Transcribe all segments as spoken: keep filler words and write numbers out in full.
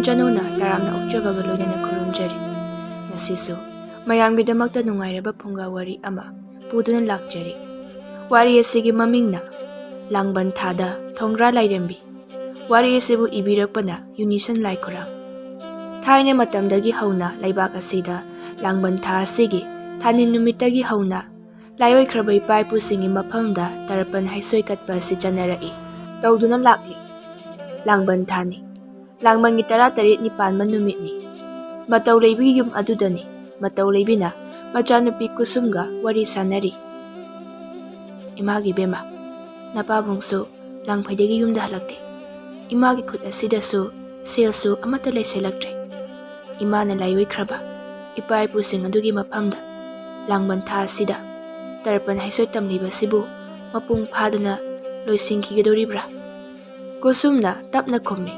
ꯆꯅꯨꯅ ꯇꯔꯥꯝꯅ ꯑꯣꯛꯆꯕꯒ ꯂꯣꯏꯅꯅ ꯈꯨꯔꯨꯝꯖꯔꯤ꯫ ꯉꯁꯤꯁꯨ ꯃꯌꯥꯝꯒꯤꯗꯃꯛꯇ ꯅꯨꯡꯉꯥꯏꯔꯕ ꯐꯨꯡꯒꯥ ꯋꯥꯔꯤ ꯑꯃ ꯄꯨꯗꯨꯅ ꯂꯥꯛꯆꯔꯤ꯫ ꯋꯥꯔꯤ ꯑꯁꯤꯒꯤ ꯃꯃꯤꯡꯅ ꯂꯥꯡꯕꯟ ꯊꯥꯗ ꯊꯣꯡꯒ꯭ꯔꯥ ꯂꯥꯏꯔꯦꯝꯕꯤ꯫ ꯋꯥꯔꯤ ꯑꯁꯤꯕꯨ ꯏꯕꯤꯔꯛꯄꯅ ꯌꯨꯅꯤꯁꯟ ꯂꯥꯏꯈꯨꯔꯝ꯫ ꯊꯥꯏꯅ ꯃꯇꯝꯗꯒꯤ ꯍꯧꯅ ꯂꯩꯕꯥꯛ ꯑꯁꯤꯗ ꯂꯥꯡꯕꯟ ꯊꯥ ꯑꯁꯤꯒꯤ ꯊꯥꯅꯤꯟ ꯅꯨꯃꯤꯠꯇꯒꯤ ꯍꯧꯅ ꯂꯥꯏꯑꯣꯏꯈ꯭ꯔꯕ ꯏꯄꯥ ꯏꯄꯨꯁꯤꯡꯒꯤ ꯃꯐꯝꯗ ꯇꯔꯄꯟ ꯍꯩꯁꯣꯏ ꯀꯠꯄ ꯑꯁꯤ ꯆꯠꯅꯔꯛꯏ꯫ ꯇꯧꯗꯨꯅ ꯂꯥꯛꯂꯤ꯫ ꯂꯥꯡꯕꯟ ꯊꯥꯅꯤ꯫ ꯂꯥꯡꯕꯟꯒꯤ ꯇꯔꯥ ꯇꯔꯦꯠꯅꯤ ꯄꯥꯟꯕ ꯅꯨꯃꯤꯠꯅꯤ꯫ ꯃꯇꯧ ꯂꯩꯕꯤꯒꯤ ꯌꯨꯝ ꯑꯗꯨꯗꯅꯤ꯫ ꯃꯇꯧ ꯂꯩꯕꯤꯅ ꯃꯆꯥꯅꯨꯄꯤ ꯀꯨꯁꯨꯝꯒ ꯋꯥꯔꯤ ꯁꯥꯟꯅꯔꯤ꯫ "ꯏꯃꯥꯒꯤ ꯕꯦꯝꯃ, ꯅꯄꯥꯕꯨꯡꯁꯨ ꯂꯥꯡꯐꯩꯗꯒꯤ ꯌꯨꯝꯗ ꯍꯜꯂꯛꯇꯦ꯫ ꯏꯃꯥꯒꯤ ꯈꯨꯠ ꯑꯁꯤꯗꯁꯨ ꯁꯦꯜꯁꯨ ꯑꯃꯠꯇ ꯂꯩꯁꯤꯜꯂꯛꯇ꯭ꯔꯦ꯫ ꯏꯃꯥꯅ ꯂꯥꯏꯑꯣꯏꯈ꯭ꯔꯕ ꯏꯄꯥ ꯏꯄꯨꯁꯤꯡ ꯑꯗꯨꯒꯤ ꯃꯐꯝꯗ ꯂꯥꯡꯕꯟ ꯊꯥ ꯑꯁꯤꯗ ꯇꯔꯄꯟ ꯍꯩꯁꯣꯏ ꯇꯝꯂꯤꯕꯁꯤꯕꯨ ꯃꯄꯨꯡ ꯐꯥꯗꯅ ꯂꯣꯏꯁꯤꯟꯈꯤꯒꯗꯧꯔꯤꯕ꯭ꯔꯥ?" ꯀꯨꯁꯨꯝꯅ ꯇꯞꯅ ꯈꯨꯝꯃꯤ,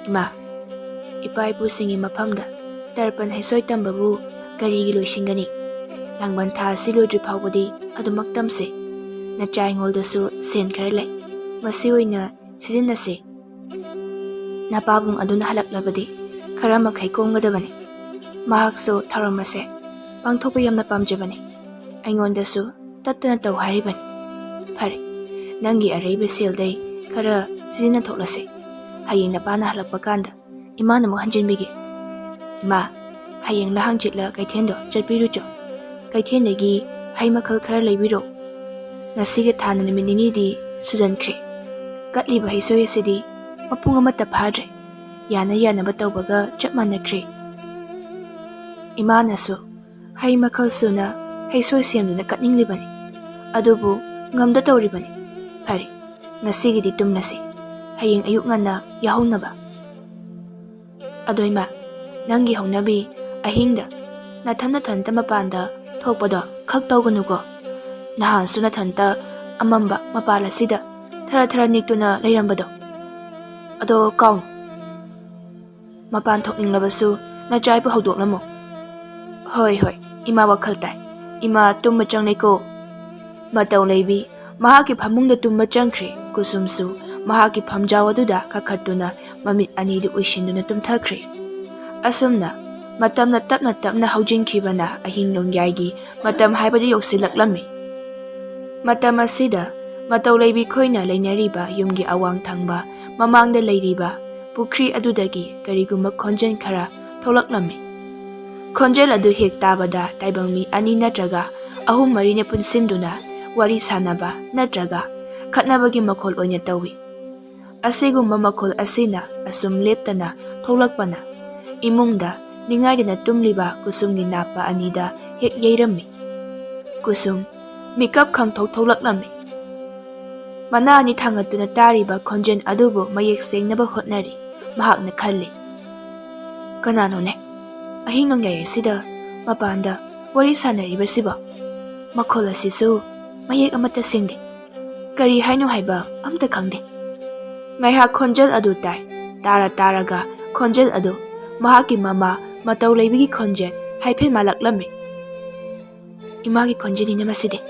"ꯏꯃꯥ, ꯏꯄꯥ ꯏꯄꯨꯁꯤꯡꯒꯤ ꯃꯐꯝꯗ ꯇꯔꯄꯟ ꯍꯩꯁꯣꯏ ꯇꯝꯕꯕꯨ ꯀꯔꯤꯒꯤ ꯂꯣꯏꯁꯤꯟꯒꯅꯤ? ꯂꯥꯡꯕꯟ ꯊꯥ ꯑꯁꯤ ꯂꯣꯏꯗ꯭ꯔꯤ ꯐꯥꯎꯕꯗꯤ ꯑꯗꯨꯃꯛ ꯇꯝꯁꯦ꯫ ꯅꯆꯥ ꯑꯩꯉꯣꯟꯗꯁꯨ ꯁꯦꯟ ꯈꯔ ꯂꯩ, ꯃꯁꯤ ꯑꯣꯏꯅ ꯁꯤꯖꯤꯟꯅꯁꯤ꯫ ꯅꯄꯥꯕꯨꯡ ꯑꯗꯨꯅ ꯍꯜꯂꯛꯂꯕꯗꯤ ꯈꯔ ꯃꯈꯩ ꯀꯣꯝꯒꯗꯕꯅꯤ꯫ ꯃꯍꯥꯛꯁꯨ ꯊꯧꯔꯝ ꯑꯁꯦ ꯄꯥꯡꯊꯣꯛꯄ ꯌꯥꯝꯅ ꯄꯥꯝꯖꯕꯅꯤ꯫ ꯑꯩꯉꯣꯟꯗꯁꯨ ꯇꯠꯇꯅ ꯇꯧ ꯍꯥꯏꯔꯤꯕꯅꯤ꯫ ꯐꯔꯦ, ꯅꯪꯒꯤ ꯑꯔꯩꯕ ꯁꯦꯜꯗꯩ ꯈꯔ ꯁꯤꯖꯤꯟꯅꯊꯣꯛꯂꯁꯤ꯫ ꯍꯌꯦꯡ ꯅꯄꯥꯅ ꯍꯜꯂꯛꯄ ꯀꯥꯟꯗ ꯏꯃꯥꯅ ꯑꯃꯨꯛ ꯍꯟꯖꯤꯟꯕꯤꯒꯦ꯫ ꯏꯃꯥ, ꯍꯌꯦꯡꯂ ꯍꯪꯆꯤꯠꯂ ꯀꯩꯊꯦꯜꯗꯣ ꯆꯠꯄꯤꯔꯨꯆꯣ꯫ ꯀꯩꯊꯦꯜꯗꯒꯤ ꯍꯩ ꯃꯈꯜ ꯈꯔ ꯂꯩꯕꯤꯔꯣ꯫ ꯉꯁꯤꯒ ꯊꯥꯅ ꯅꯨꯃꯤꯠ ꯅꯤꯅꯤꯗꯤ ꯁꯨꯖꯟꯈ꯭ꯔꯦ꯫ ꯀꯠꯂꯤꯕ ꯍꯩꯁꯣꯏ ꯑꯁꯤꯗꯤ ꯃꯄꯨꯡ ꯑꯃꯠꯇ ꯐꯥꯗ꯭ꯔꯦ꯫ ꯌꯥꯅ ꯌꯥꯅꯕ ꯇꯧꯕꯒ ꯆꯞ ꯃꯥꯟꯅꯈ꯭ꯔꯦ꯫" ꯏꯃꯥꯅꯁꯨ ꯍꯩ ꯃꯈꯜ ꯁꯨꯅ ꯍꯩꯁꯣꯏ ꯁꯦꯝꯗꯨꯅ ꯀꯠꯅꯤꯡꯂꯤꯕꯅꯤ꯫ ꯑꯗꯨꯕꯨ ꯉꯝꯗ ꯇꯧꯔꯤꯕꯅꯤ꯫ ꯐꯔꯦ, ꯉꯁꯤꯒꯤꯗꯤ ꯇꯨꯝꯂꯁꯤ꯫ ꯍꯌꯦꯡ ꯑꯌꯨꯛ ꯉꯟꯅ ꯌꯥꯍꯧꯅꯕ꯫ ꯑꯗꯣ ꯏꯃꯥ, ꯅꯪꯒꯤ ꯍꯧꯅꯕꯤ ꯑꯍꯤꯡꯗ ꯅꯊꯟ ꯅꯊꯟꯇ ꯃꯄꯥꯟꯗ ꯊꯣꯛꯄꯗꯣ ꯈꯛ ꯇꯧꯒꯅꯨꯀꯣ꯫ ꯅꯍꯥꯟꯁꯨ ꯅꯊꯟꯇ ꯑꯃꯝꯕ ꯃꯄꯥꯜ ꯑꯁꯤꯗ ꯊꯔ ꯊꯔ ꯅꯤꯛꯇꯨꯅ ꯂꯩꯔꯝꯕꯗꯣ꯫ ꯑꯗꯣ ꯀꯥꯎꯅꯨ꯫ ꯃꯄꯥꯟ ꯊꯣꯛꯅꯤꯡꯂꯕꯁꯨ ꯅꯆꯥꯏꯕꯨ ꯍꯧꯗꯣꯛꯂꯝꯃꯨ꯫ ꯍꯣꯏ, ꯍꯣꯏ, ꯏꯃꯥ ꯋꯥꯈꯜ ꯇꯥꯏ꯫ ꯏꯃꯥ ꯇꯨꯝꯕ ꯆꯪꯂꯦꯀꯣ꯫ ꯃꯇꯧ ꯂꯩꯕꯤ ꯃꯍꯥꯛꯀꯤ ꯐꯃꯨꯡꯗ ꯇꯨꯝꯕ ꯆꯪꯈ꯭ꯔꯦ꯫ ꯀꯨꯁꯨꯝꯁꯨ ꯃꯍꯥꯛꯀꯤ ꯐꯝꯖꯥꯎ ꯑꯗꯨꯗ ꯀꯥꯈꯠꯇꯨꯅ ꯃꯃꯤꯠ ꯑꯅꯤꯗꯨ ꯎꯏꯁꯤꯟꯗꯨꯅ ꯇꯨꯝꯊꯈ꯭ꯔꯦ꯫ ꯑꯁꯨꯝꯅ ꯃꯇꯝꯅ ꯇꯞꯅ ꯇꯞꯅ ꯍꯧꯖꯤꯟꯈꯤꯕꯅ ꯑꯍꯤꯡ ꯅꯣꯡꯌꯥꯏꯒꯤ ꯃꯇꯝ ꯍꯥꯏꯕꯗꯨ ꯌꯧꯁꯤꯜꯂꯛꯂꯝꯃꯤ꯫ ꯃꯇꯝ ꯑꯁꯤꯗ ꯃꯇꯧ ꯂꯩꯕꯤ ꯈꯣꯏꯅ ꯂꯩꯅꯔꯤꯕ ꯌꯨꯝꯒꯤ ꯑꯋꯥꯡ ꯊꯪꯕ ꯃꯃꯥꯡꯗ ꯂꯩꯔꯤꯕ ꯄꯨꯈ꯭ꯔꯤ ꯑꯗꯨꯗꯒꯤ ꯀꯔꯤꯒꯨꯝꯕ ꯈꯣꯟꯖꯦꯜ ꯈꯔ ꯊꯣꯛꯂꯛꯂꯝꯃꯤ꯫ ꯈꯣꯟꯖꯦꯜ ꯑꯗꯨ ꯍꯦꯛ ꯇꯥꯕꯗ ꯇꯥꯏꯕꯪ ꯃꯤ ꯑꯅꯤ ꯅꯠꯇ꯭ꯔꯒ ꯑꯍꯨꯝ ꯃꯔꯤꯅ ꯄꯨꯟꯁꯤꯟꯗꯨꯅ ꯋꯥꯔꯤ ꯁꯥꯟꯅꯕ ꯅꯠꯇ꯭ꯔꯒ ꯈꯠꯅꯕꯒꯤ ꯃꯈꯣꯜ ꯑꯣꯏꯅ ꯇꯧꯏ꯫ ꯑꯁꯤꯒꯨꯝꯕ ꯃꯈꯣꯜ ꯑꯁꯤꯅ ꯑꯁꯨꯝ ꯂꯦꯞꯇꯅ ꯊꯣꯛꯂꯛꯄꯅ ꯏꯃꯨꯡꯗ ꯅꯤꯡꯉꯥꯏꯗꯅ ꯇꯨꯝꯂꯤꯕ ꯀꯨꯁꯨꯝꯒꯤ ꯅꯥꯞꯄ ꯑꯅꯤꯗ ꯍꯦꯛ ꯌꯩꯔꯝꯃꯤ꯫ ꯀꯨꯁꯨꯝ ꯃꯤꯀꯞ ꯈꯪꯊꯣꯛ ꯊꯣꯛꯂꯛꯂꯝꯃꯤ꯫ ꯃꯅꯥ ꯑꯅꯤ ꯊꯥꯡꯒꯠꯇꯨꯅ ꯇꯥꯔꯤꯕ ꯈꯣꯟꯖꯦꯜ ꯑꯗꯨꯕꯨ ꯃꯌꯦꯛ ꯁꯦꯡꯅꯕ ꯍꯣꯠꯅꯔꯤ꯫ ꯃꯍꯥꯛꯅ ꯈꯜꯂꯤ, "ꯀꯅꯥꯅꯣꯅꯦ ꯑꯍꯤꯡ ꯅꯣꯡꯌꯥꯏ ꯑꯁꯤꯗ ꯃꯄꯥꯟꯗ ꯋꯥꯔꯤ ꯁꯥꯟꯅꯔꯤꯕꯁꯤꯕꯣ? ꯃꯈꯣꯜ ꯑꯁꯤꯁꯨ ꯃꯌꯦꯛ ꯑꯃꯠꯇ ꯁꯦꯡꯗꯦ꯫ ꯀꯔꯤ ꯍꯥꯏꯅꯣ ꯍꯥꯏꯕ ꯑꯝꯇ ꯈꯪꯗꯦ"꯫ ꯉꯥꯏꯍꯥꯛ ꯈꯣꯟꯖꯦꯜ ꯑꯗꯨ ꯇꯥꯏ꯫ ꯇꯥꯔ ꯇꯥꯔꯒ ꯈꯣꯟꯖꯦꯜ ꯑꯗꯨ ꯃꯍꯥꯛꯀꯤ ꯃꯃꯥ ꯃꯇꯧ ꯂꯩꯕꯤꯒꯤ ꯈꯣꯟꯖꯦꯜ ꯍꯥꯏꯐꯦꯠ ꯃꯥꯜꯂꯛꯂꯝꯃꯤ꯫ "ꯏꯃꯥꯒꯤ ꯈꯣꯟꯖꯦꯜꯅꯤꯅ ꯃꯁꯤꯗꯤ꯫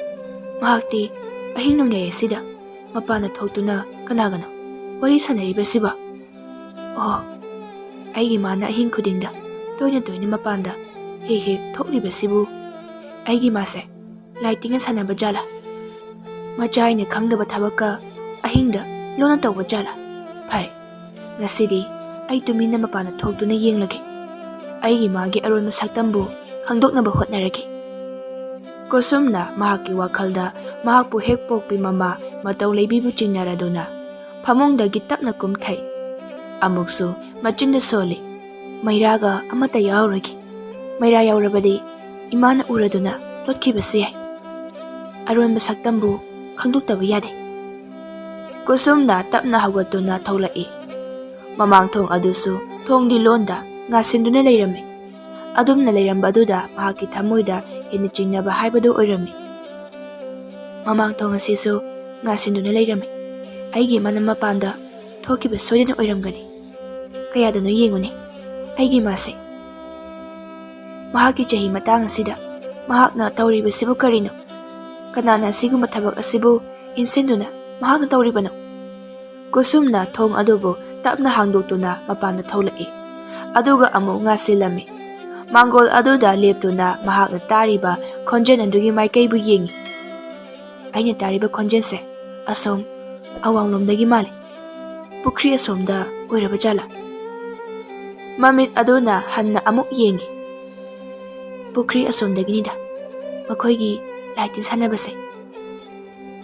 ꯃꯍꯥꯛꯇꯤ ꯑꯍꯤꯡ ꯅꯣꯡꯌꯥꯏ ꯑꯁꯤꯗ ꯃꯄꯥꯟꯗ ꯊꯣꯛꯇꯨꯅ ꯀꯅꯥꯒꯅꯣ ꯋꯥꯔꯤ ꯁꯥꯟꯅꯔꯤꯕꯁꯤꯕꯣ? ꯑꯣ, ꯑꯩꯒꯤ ꯃꯥꯅ ꯑꯍꯤꯡ ꯈꯨꯗꯤꯡꯗ ꯇꯣꯏꯅ ꯇꯣꯏꯅ ꯃꯄꯥꯟꯗ ꯍꯦꯛ ꯍꯦꯛ ꯊꯣꯛꯂꯤꯕꯁꯤꯕꯨ ꯑꯩꯒꯤ ꯃꯥꯁꯦ ꯂꯥꯏ ꯇꯤꯟꯒ ꯁꯥꯟꯅꯕ ꯖꯥꯠꯂꯥ? ꯃꯆꯥ ꯑꯩꯅ ꯈꯪꯗꯕ ꯊꯕꯛꯀ ꯑꯍꯤꯡꯗ ꯂꯣꯟꯅ ꯇꯧꯕ ꯖꯥꯠꯂꯥ? ꯐꯔꯦ, ꯉꯁꯤꯗꯤ ꯑꯩ ꯇꯨꯃꯤꯟꯅ ꯃꯄꯥꯟꯗ ꯊꯣꯛꯇꯨꯅ ꯌꯦꯡꯂꯒꯦ꯫ ꯑꯩꯒꯤ ꯃꯥꯒꯤ ꯑꯔꯣꯟꯕ ꯁꯛꯇꯝꯕꯨ ꯈꯪꯗꯣꯛꯅꯕ ꯍꯣꯠꯅꯔꯒꯦ"꯫ ꯀꯨꯁꯨꯝꯅ ꯃꯍꯥꯛꯀꯤ ꯋꯥꯈꯜꯗ ꯃꯍꯥꯛꯄꯨ ꯍꯦꯛ ꯄꯣꯛꯄꯤ ꯃꯃꯥ ꯃꯇꯧ ꯂꯩꯕꯤꯕꯨ ꯆꯤꯡꯅꯔꯗꯨꯅ ꯐꯃꯨꯡꯗꯒꯤ ꯇꯞꯅ ꯀꯨꯝꯊꯩ꯫ ꯑꯃꯨꯛꯁꯨ ꯃꯆꯤꯟꯗ ꯁꯣꯜꯂꯤ, "ꯃꯩꯔꯥꯒ ꯑꯃꯠꯇ ꯌꯥꯎꯔꯣꯏꯒꯦ꯫ ꯃꯩꯔꯥ ꯌꯥꯎꯔꯕꯗꯤ ꯏꯃꯥꯅ ꯎꯔꯗꯨꯅ ꯂꯣꯠꯈꯤꯕꯁꯨ ꯌꯥꯏ꯫ ꯑꯔꯣꯟꯕ ꯁꯛꯇꯝꯕꯨ ꯈꯪꯗꯣꯛꯇꯕ ꯌꯥꯗꯦ"꯫ ꯀꯨꯁꯨꯝꯅ ꯇꯞꯅ ꯍꯧꯒꯠꯇꯨꯅ ꯊꯣꯛꯂꯛꯏ꯫ ꯃꯃꯥꯡ ꯊꯣꯡ ꯑꯗꯨꯁꯨ ꯊꯣꯡꯗꯤ ꯂꯣꯟꯗ ꯉꯥꯁꯤꯟꯗꯨꯅ ꯂꯩꯔꯝꯃꯤ꯫ ꯑꯗꯨꯝꯅ ꯂꯩꯔꯝꯕ ꯑꯗꯨꯗ ꯃꯍꯥꯛꯀꯤ ꯊꯃꯣꯏꯗ ꯍꯦꯟꯅ ꯆꯤꯡꯅꯕ ꯍꯥꯏꯕꯗꯨ ꯑꯣꯏꯔꯝꯃꯤ꯫ "ꯃꯃꯥꯡ ꯊꯣꯡ ꯑꯁꯤꯁꯨ ꯉꯥꯁꯤꯟꯗꯨꯅ ꯂꯩꯔꯝꯃꯤ꯫ ꯑꯩꯒꯤ ꯏꯃꯥꯅ ꯃꯄꯥꯟꯗ ꯊꯣꯛꯈꯤꯕ ꯁꯣꯏꯗꯅ ꯑꯣꯏꯔꯝꯒꯅꯤ꯫ ꯀꯌꯥꯗꯅꯣ ꯌꯦꯡꯉꯨꯅꯦ, ꯑꯩꯒꯤ ꯏꯃꯥꯁꯦ꯫ ꯃꯍꯥꯛꯀꯤ ꯆꯍꯤ ꯃꯇꯥꯡ ꯑꯁꯤꯗ ꯃꯍꯥꯛꯅ ꯇꯧꯔꯤꯕꯁꯤꯕꯨ ꯀꯔꯤꯅꯣ? ꯀꯅꯥꯅ ꯑꯁꯤꯒꯨꯝꯕ ꯊꯕꯛ ꯑꯁꯤꯕꯨ ꯏꯟꯁꯤꯟꯗꯨꯅ ꯃꯍꯥꯛꯅ ꯇꯧꯔꯤꯕꯅꯣ?" ꯀꯨꯁꯨꯝꯅ ꯊꯣꯡ ꯑꯗꯨꯕꯨ ꯇꯞꯅ ꯍꯥꯡꯗꯣꯛꯇꯨꯅ ꯃꯄꯥꯟꯗ ꯊꯣꯛꯂꯛꯏ꯫ ꯑꯗꯨꯒ ꯑꯃꯨꯛ ꯉꯥꯁꯤꯜꯂꯝꯃꯤ꯫ ꯃꯥꯡꯒꯣꯜ ꯑꯗꯨꯗ ꯂꯦꯞꯇꯨꯅ ꯃꯍꯥꯛꯅ ꯇꯥꯔꯤꯕ ꯈꯣꯟꯖꯦꯜ ꯑꯗꯨꯒꯤ ꯃꯥꯏꯀꯩꯕꯨ ꯌꯦꯡꯏ꯫ ꯑꯩꯅ ꯇꯥꯔꯤꯕ ꯈꯣꯟꯖꯦꯜꯁꯦ ꯑꯁꯣꯝ ꯑꯋꯥꯡꯂꯣꯝꯗꯒꯤ ꯃꯥꯜꯂꯤ꯫ ꯄꯨꯈ꯭ꯔꯤ ꯑꯁꯣꯝꯗ ꯑꯣꯏꯔꯕ ꯖꯥꯠꯂꯥ? ꯃꯃꯤꯠ ꯑꯗꯨꯅ ꯍꯟꯅ ꯑꯃꯨꯛ ꯌꯦꯡꯏ꯫ ꯄꯨꯈ꯭ꯔꯤ ꯑꯁꯣꯝꯗꯒꯤꯅꯤꯗ ꯃꯈꯣꯏꯒꯤ ꯂꯥꯏ ꯇꯤꯟ ꯁꯥꯟꯅꯕꯁꯦ꯫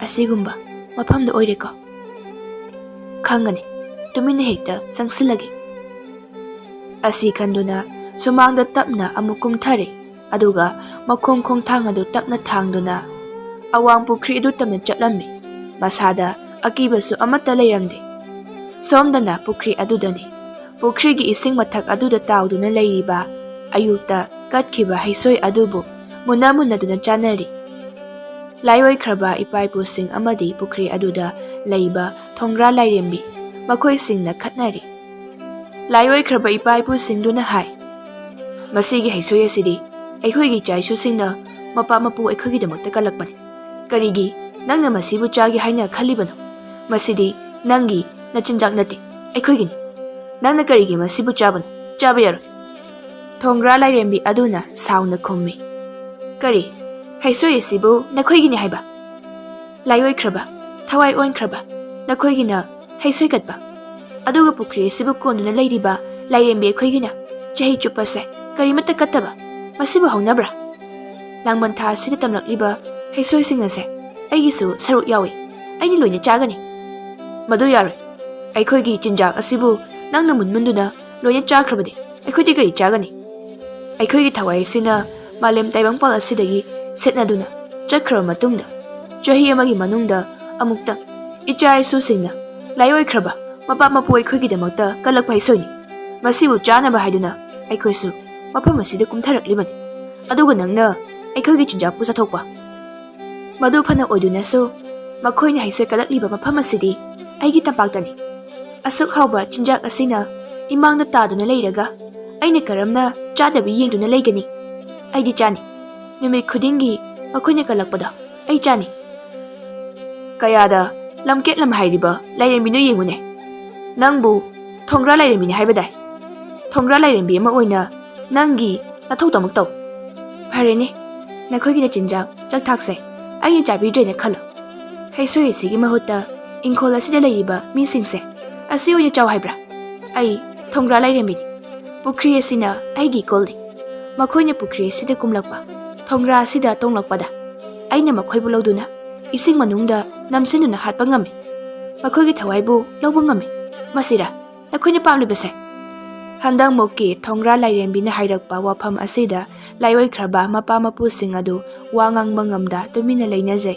ꯑꯁꯤꯒꯨꯝꯕ ꯃꯐꯝꯗ ꯑꯣꯏꯔꯦꯀꯣ꯫ ꯈꯪꯒꯅꯤ, ꯇꯨꯃꯤꯟꯅ ꯍꯦꯛꯇ ꯆꯪꯁꯤꯜꯂꯒꯦ꯫ ꯑꯁꯤ ꯈꯟꯗꯨꯅ ꯁꯨꯃꯥꯡꯗ ꯇꯞꯅ ꯑꯃꯨꯛ ꯀꯨꯝꯊꯔꯦ꯫ ꯑꯗꯨꯒ ꯃꯈꯣꯡ ꯈꯣꯡꯊꯥꯡ ꯑꯗꯨ ꯇꯞꯅ ꯊꯥꯡꯗꯨꯅ ꯑꯋꯥꯡ ꯄꯨꯈ꯭ꯔꯤ ꯑꯗꯨ ꯇꯝꯅ ꯆꯠꯂꯝꯃꯤ꯫ ꯃꯁꯥꯗ ꯑꯀꯤꯕꯁꯨ ꯑꯃꯠꯇ ꯂꯩꯔꯝꯗꯦ꯫ ꯁꯣꯝꯗꯅ ꯄꯨꯈ꯭ꯔꯤ ꯑꯗꯨꯗꯅꯤ꯫ ꯄꯨꯈ꯭ꯔꯤꯒꯤ ꯏꯁꯤꯡ ꯃꯊꯛ ꯑꯗꯨꯗ ꯇꯥꯎꯗꯨꯅ ꯂꯩꯔꯤꯕ ꯑꯌꯨꯛꯇ ꯀꯠꯈꯤꯕ ꯍꯩꯁꯣꯏ ꯑꯗꯨꯕꯨ ꯃꯨꯟꯅ ꯃꯨꯟꯅꯗꯨꯅ ꯆꯥꯅꯔꯤ꯫ ꯂꯥꯏꯑꯣꯏꯈ꯭ꯔꯕ ꯏꯄꯥ ꯏꯄꯨꯁꯤꯡ ꯑꯃꯗꯤ ꯄꯨꯈ꯭ꯔꯤ ꯑꯗꯨꯗ ꯂꯩꯕ ꯊꯣꯡꯒ꯭ꯔꯥ ꯂꯥꯏꯔꯦꯝꯕꯤ ꯃꯈꯣꯏꯁꯤꯡꯅ ꯈꯠꯅꯔꯤ꯫ ꯂꯥꯏꯑꯣꯏꯈ꯭ꯔꯕ ꯏꯄꯥ ꯏꯄꯨꯁꯤꯡꯗꯨꯅ ꯍꯥꯏ, "ꯃꯁꯤꯒꯤ ꯍꯩꯁꯣꯏ ꯑꯁꯤꯗꯤ ꯑꯩꯈꯣꯏꯒꯤ ꯏꯆꯥ ꯏꯁꯨꯁꯤꯡꯅ ꯃꯄꯥ ꯃꯄꯨ ꯑꯩꯈꯣꯏꯒꯤꯗꯃꯛꯇ ꯀꯜꯂꯛꯄꯅꯤ꯫ ꯀꯔꯤꯒꯤ ꯅꯪꯅ ꯃꯁꯤꯕꯨ ꯆꯥꯒꯦ ꯍꯥꯏꯅ ꯈꯜꯂꯤꯕꯅꯣ? ꯃꯁꯤꯗꯤ ꯅꯪꯒꯤ ꯅꯆꯤꯟꯖꯥꯛ ꯅꯠꯇꯦ, ꯑꯩꯈꯣꯏꯒꯤꯅꯤ꯫ ꯅꯪꯅ ꯀꯔꯤꯒꯤ ꯃꯁꯤꯕꯨ ꯆꯥꯕꯅꯣ? ꯆꯥꯕ ꯌꯥꯔꯣꯏ꯫" ꯊꯣꯡꯒ꯭ꯔꯥ ꯂꯥꯏꯔꯦꯝꯕꯤ ꯑꯗꯨꯅ ꯁꯥꯎꯅ ꯈꯨꯝꯃꯤ, "ꯀꯔꯤ? ꯍꯩꯁꯣꯏ ꯑꯁꯤꯕꯨ ꯅꯈꯣꯏꯒꯤꯅꯤ ꯍꯥꯏꯕ? ꯂꯥꯏꯑꯣꯏꯈ꯭ꯔꯕ, ꯊꯋꯥꯏ ꯑꯣꯟꯈ꯭ꯔꯕ ꯅꯈꯣꯏꯒꯤꯅ ꯍꯩꯁꯣꯏ ꯀꯠꯄ, ꯑꯗꯨꯒ ꯄꯨꯈ꯭ꯔꯤ ꯑꯁꯤꯕꯨ ꯀꯣꯟꯗꯨꯅ ꯂꯩꯔꯤꯕ ꯂꯥꯏꯔꯦꯝꯕꯤ ꯑꯩꯈꯣꯏꯒꯤꯅ ꯆꯍꯤ ꯆꯨꯞꯄꯁꯦ ꯀꯔꯤꯃꯠꯇ ꯀꯠꯇꯕ, ꯃꯁꯤꯕꯨ ꯍꯧꯅꯕ꯭ꯔꯥ? ꯂꯥꯡꯕꯟ ꯊꯥ ꯑꯁꯤꯗ ꯇꯝꯂꯛꯂꯤꯕ ꯍꯩꯁꯣꯏꯁꯤꯡ ꯑꯁꯦ ꯑꯩꯒꯤꯁꯨ ꯁꯔꯨꯛ ꯌꯥꯎꯏ꯫ ꯑꯩꯅ ꯂꯣꯏꯅ ꯆꯥꯒꯅꯤ꯫" "ꯃꯗꯨ ꯌꯥꯔꯣꯏ꯫ ꯑꯩꯈꯣꯏꯒꯤ ꯆꯤꯟꯖꯥꯛ ꯑꯁꯤꯕꯨ ꯅꯪꯅ ꯃꯨꯟꯃꯨꯟꯗꯨꯅ ꯂꯣꯏꯅ ꯆꯥꯈ꯭ꯔꯕꯗꯤ ꯑꯩꯈꯣꯏꯗꯤ ꯀꯔꯤ ꯆꯥꯒꯅꯤ? ꯑꯩꯈꯣꯏꯒꯤ ꯊꯋꯥꯏ ꯑꯁꯤꯅ ꯃꯥꯂꯦꯝ ꯇꯥꯏꯕꯪꯄꯥꯜ ꯑꯁꯤꯗꯒꯤ ꯁꯦꯠꯅꯗꯨꯅ ꯆꯠꯈ꯭ꯔꯕ ꯃꯇꯨꯡꯗ ꯆꯍꯤ ꯑꯃꯒꯤ ꯃꯅꯨꯡꯗ ꯑꯃꯨꯛꯇꯪ ꯏꯆꯥ ꯏꯁꯨꯁꯤꯡꯅ ꯂꯥꯏꯑꯣꯏꯈ꯭ꯔꯕ ꯃꯄꯥ ꯃꯄꯨ ꯑꯩꯈꯣꯏꯒꯤꯗꯃꯛꯇ ꯀꯜꯂꯛꯄ ꯍꯩꯁꯣꯏꯅꯤ꯫ ꯃꯁꯤꯕꯨ ꯆꯥꯅꯕ ꯍꯥꯏꯗꯨꯅ ꯑꯩꯈꯣꯏꯁꯨ ꯃꯐꯝ ꯑꯁꯤꯗ ꯀꯨꯝꯊꯔꯛꯂꯤꯕꯅꯤ꯫ ꯑꯗꯨꯒ ꯅꯪꯅ ꯑꯩꯈꯣꯏꯒꯤ ꯆꯤꯟꯖꯥꯛꯄꯨ ꯆꯥꯊꯣꯛꯄ?" ꯃꯗꯨ ꯐꯅ ꯑꯣꯏꯗꯨꯅꯁꯨ, ꯃꯈꯣꯏꯅ ꯍꯩꯁꯣꯏ ꯀꯠꯂꯛꯂꯤꯕ ꯃꯐꯝ ꯑꯁꯤꯗꯤ ꯑꯩꯒꯤ ꯇꯝꯄꯥꯛꯇꯅꯤ꯫ ꯑꯁꯨꯛ ꯍꯥꯎꯕ ꯆꯤꯟꯖꯥꯛ ꯑꯁꯤꯅ ꯏꯃꯥꯡꯗ ꯇꯥꯗꯨꯅ ꯂꯩꯔꯒ ꯑꯩꯅ ꯀꯔꯝꯅ ꯆꯥꯗꯕꯤ ꯌꯦꯡꯗꯨꯅ ꯂꯩꯒꯅꯤ? ꯑꯩꯗꯤ ꯆꯥꯅꯤ꯫ ꯅꯨꯃꯤꯠ ꯈꯨꯗꯤꯡꯒꯤ ꯃꯈꯣꯏꯅ ꯀꯜꯂꯛꯄꯗꯣ ꯑꯩ ꯆꯥꯅꯤ꯫ ꯀꯌꯥꯗ ꯂꯝꯀꯦꯠꯂꯝ ꯍꯥꯏꯔꯤꯕ ꯂꯥꯏꯔꯦꯝꯕꯤꯅꯣ ꯌꯦꯡꯉꯨꯅꯦ꯫ ꯅꯪꯕꯨ ꯊꯣꯡꯒ꯭ꯔꯥ ꯂꯥꯏꯔꯦꯝꯕꯤꯅꯤ ꯍꯥꯏꯕꯗꯥꯏ? ꯊꯣꯡꯒ꯭ꯔꯥ ꯂꯥꯏꯔꯦꯝꯕꯤ ꯑꯃ ꯑꯣꯏꯅ ꯅꯪꯒꯤ ꯅꯊꯧ ꯇꯃꯛ ꯇꯧ꯫ ꯐꯔꯦꯅꯦ, ꯅꯈꯣꯏꯒꯤꯅ ꯆꯤꯟꯖꯥꯛ ꯆꯥꯛꯊꯥꯛꯁꯦ ꯑꯩꯅ ꯆꯥꯕꯤꯗ꯭ꯔꯦꯅ ꯈꯜꯂꯣ꯫ ꯍꯩꯁꯣꯏ ꯑꯁꯤꯒꯤ ꯃꯍꯨꯠꯇ ꯏꯪꯈꯣꯜ ꯑꯁꯤꯗ ꯂꯩꯔꯤꯕ ꯃꯤꯁꯤꯡꯁꯦ ꯑꯁꯤ ꯑꯣꯏꯅ ꯆꯥꯎ ꯍꯥꯏꯕ꯭ꯔꯥ? ꯑꯩ ꯊꯣꯡꯒ꯭ꯔꯥ ꯂꯥꯏꯔꯦꯝꯕꯤꯅꯤ꯫ ꯄꯨꯈ꯭ꯔꯤ ꯑꯁꯤꯅ ꯑꯩꯒꯤ ꯏꯀꯣꯜꯅꯤ꯫ ꯃꯈꯣꯏꯅ ꯄꯨꯈ꯭ꯔꯤ ꯑꯁꯤꯗ ꯀꯨꯝꯂꯛꯄ, ꯊꯣꯡꯒ꯭ꯔꯥ ꯑꯁꯤꯗ ꯇꯣꯡꯂꯛꯄꯗ ꯑꯩꯅ ꯃꯈꯣꯏꯕꯨ ꯂꯧꯗꯨꯅ ꯏꯁꯤꯡ ꯃꯅꯨꯡꯗ ꯅꯝꯁꯤꯟꯗꯨꯅ ꯍꯥꯠꯄ ꯉꯝꯃꯤ꯫ ꯃꯈꯣꯏꯒꯤ ꯊꯋꯥꯏꯕꯨ ꯂꯧꯕ ꯉꯝꯃꯤ꯫ ꯃꯁꯤꯔꯥ ꯅꯈꯣꯏꯅ ꯄꯥꯝꯂꯤꯕꯁꯦ? ꯍꯟꯗꯛꯃꯨꯛꯀꯤ ꯊꯣꯡꯒ꯭ꯔꯥ ꯂꯥꯏꯔꯦꯝꯕꯤꯅ ꯍꯥꯏꯔꯛꯄ ꯋꯥꯐꯝ ꯑꯁꯤꯗ ꯂꯥꯏꯑꯣꯏꯈ꯭ꯔꯕ ꯃꯄꯥ ꯃꯄꯨꯁꯤꯡ ꯑꯗꯨ ꯋꯥ ꯉꯥꯡꯕ ꯉꯝꯗ ꯇꯨꯃꯤꯟꯅ ꯂꯩꯅꯖꯩ꯫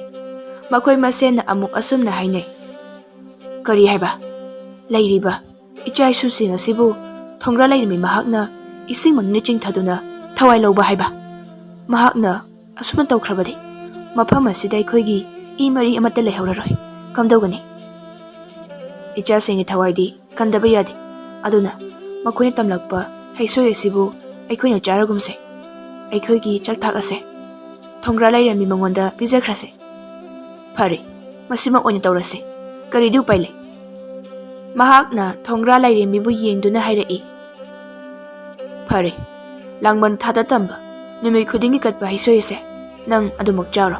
ꯃꯈꯣꯏ ꯃꯁꯦꯟꯅ ꯑꯃꯨꯛ ꯑꯁꯨꯝꯅ ꯍꯥꯏꯅꯩ, "ꯀꯔꯤ ꯍꯥꯏꯕ? ꯂꯩꯔꯤꯕ ꯏꯆꯥ ꯏꯁꯨꯁꯤꯡ ꯑꯁꯤꯕꯨ ꯊꯣꯡꯒ꯭ꯔꯥ ꯂꯥꯏꯔꯦꯝꯕꯤ ꯃꯍꯥꯛꯅ ꯏꯁꯤꯡ ꯃꯅꯨꯡꯗ ꯆꯤꯡꯊꯗꯨꯅ ꯊꯋꯥꯏ ꯂꯧꯕ ꯍꯥꯏꯕ? ꯃꯍꯥꯛꯅ ꯑꯁꯨꯝꯅ ꯇꯧꯈ꯭ꯔꯕꯗꯤ ꯃꯐꯝ ꯑꯁꯤꯗ ꯑꯩꯈꯣꯏꯒꯤ ꯏ ꯃꯔꯤ ꯑꯃꯠꯇ ꯂꯩꯍꯧꯔꯔꯣꯏ꯫ ꯀꯝꯗꯧꯒꯅꯤ? ꯏꯆꯥꯁꯤꯡꯒꯤ ꯊꯋꯥꯏꯗꯤ ꯀꯟꯗꯕ ꯌꯥꯗꯦ꯫ ꯑꯗꯨꯅ ꯃꯈꯣꯏꯅ ꯇꯝꯂꯛꯄ ꯍꯩꯁꯣꯏ ꯑꯁꯤꯕꯨ ꯑꯩꯈꯣꯏꯅ ꯆꯥꯔꯒꯨꯝꯁꯦ꯫ ꯑꯩꯈꯣꯏꯒꯤ ꯆꯥꯛꯊꯥꯛ ꯑꯁꯦ ꯊꯣꯡꯒ꯭ꯔꯥ ꯂꯥꯏꯔꯦꯝꯕꯤ ꯃꯉꯣꯟꯗ ꯄꯤꯖꯈ꯭ꯔꯁꯦ꯫ ꯐꯔꯦ, ꯃꯁꯤꯃꯛ ꯑꯣꯏꯅ ꯇꯧꯔꯁꯦ꯫ ꯀꯔꯤꯗꯤ ꯎꯄꯥꯏ ꯂꯩ?" ꯃꯍꯥꯛꯅ ꯊꯣꯡꯒ꯭ꯔꯥ ꯂꯥꯏꯔꯦꯝꯕꯤꯕꯨ ꯌꯦꯡꯗꯨꯅ ꯍꯥꯏꯔꯛꯏ, "ꯐꯔꯦ, ꯂꯥꯡꯕꯟ ꯊꯥꯗ ꯇꯝꯕ, ꯅꯨꯃꯤꯠ ꯈꯨꯗꯤꯡꯒꯤ ꯀꯠꯄ ꯍꯩꯁꯣꯏ ꯑꯁꯦ ꯅꯪ ꯑꯗꯨꯃꯛ ꯆꯥꯔꯣ꯫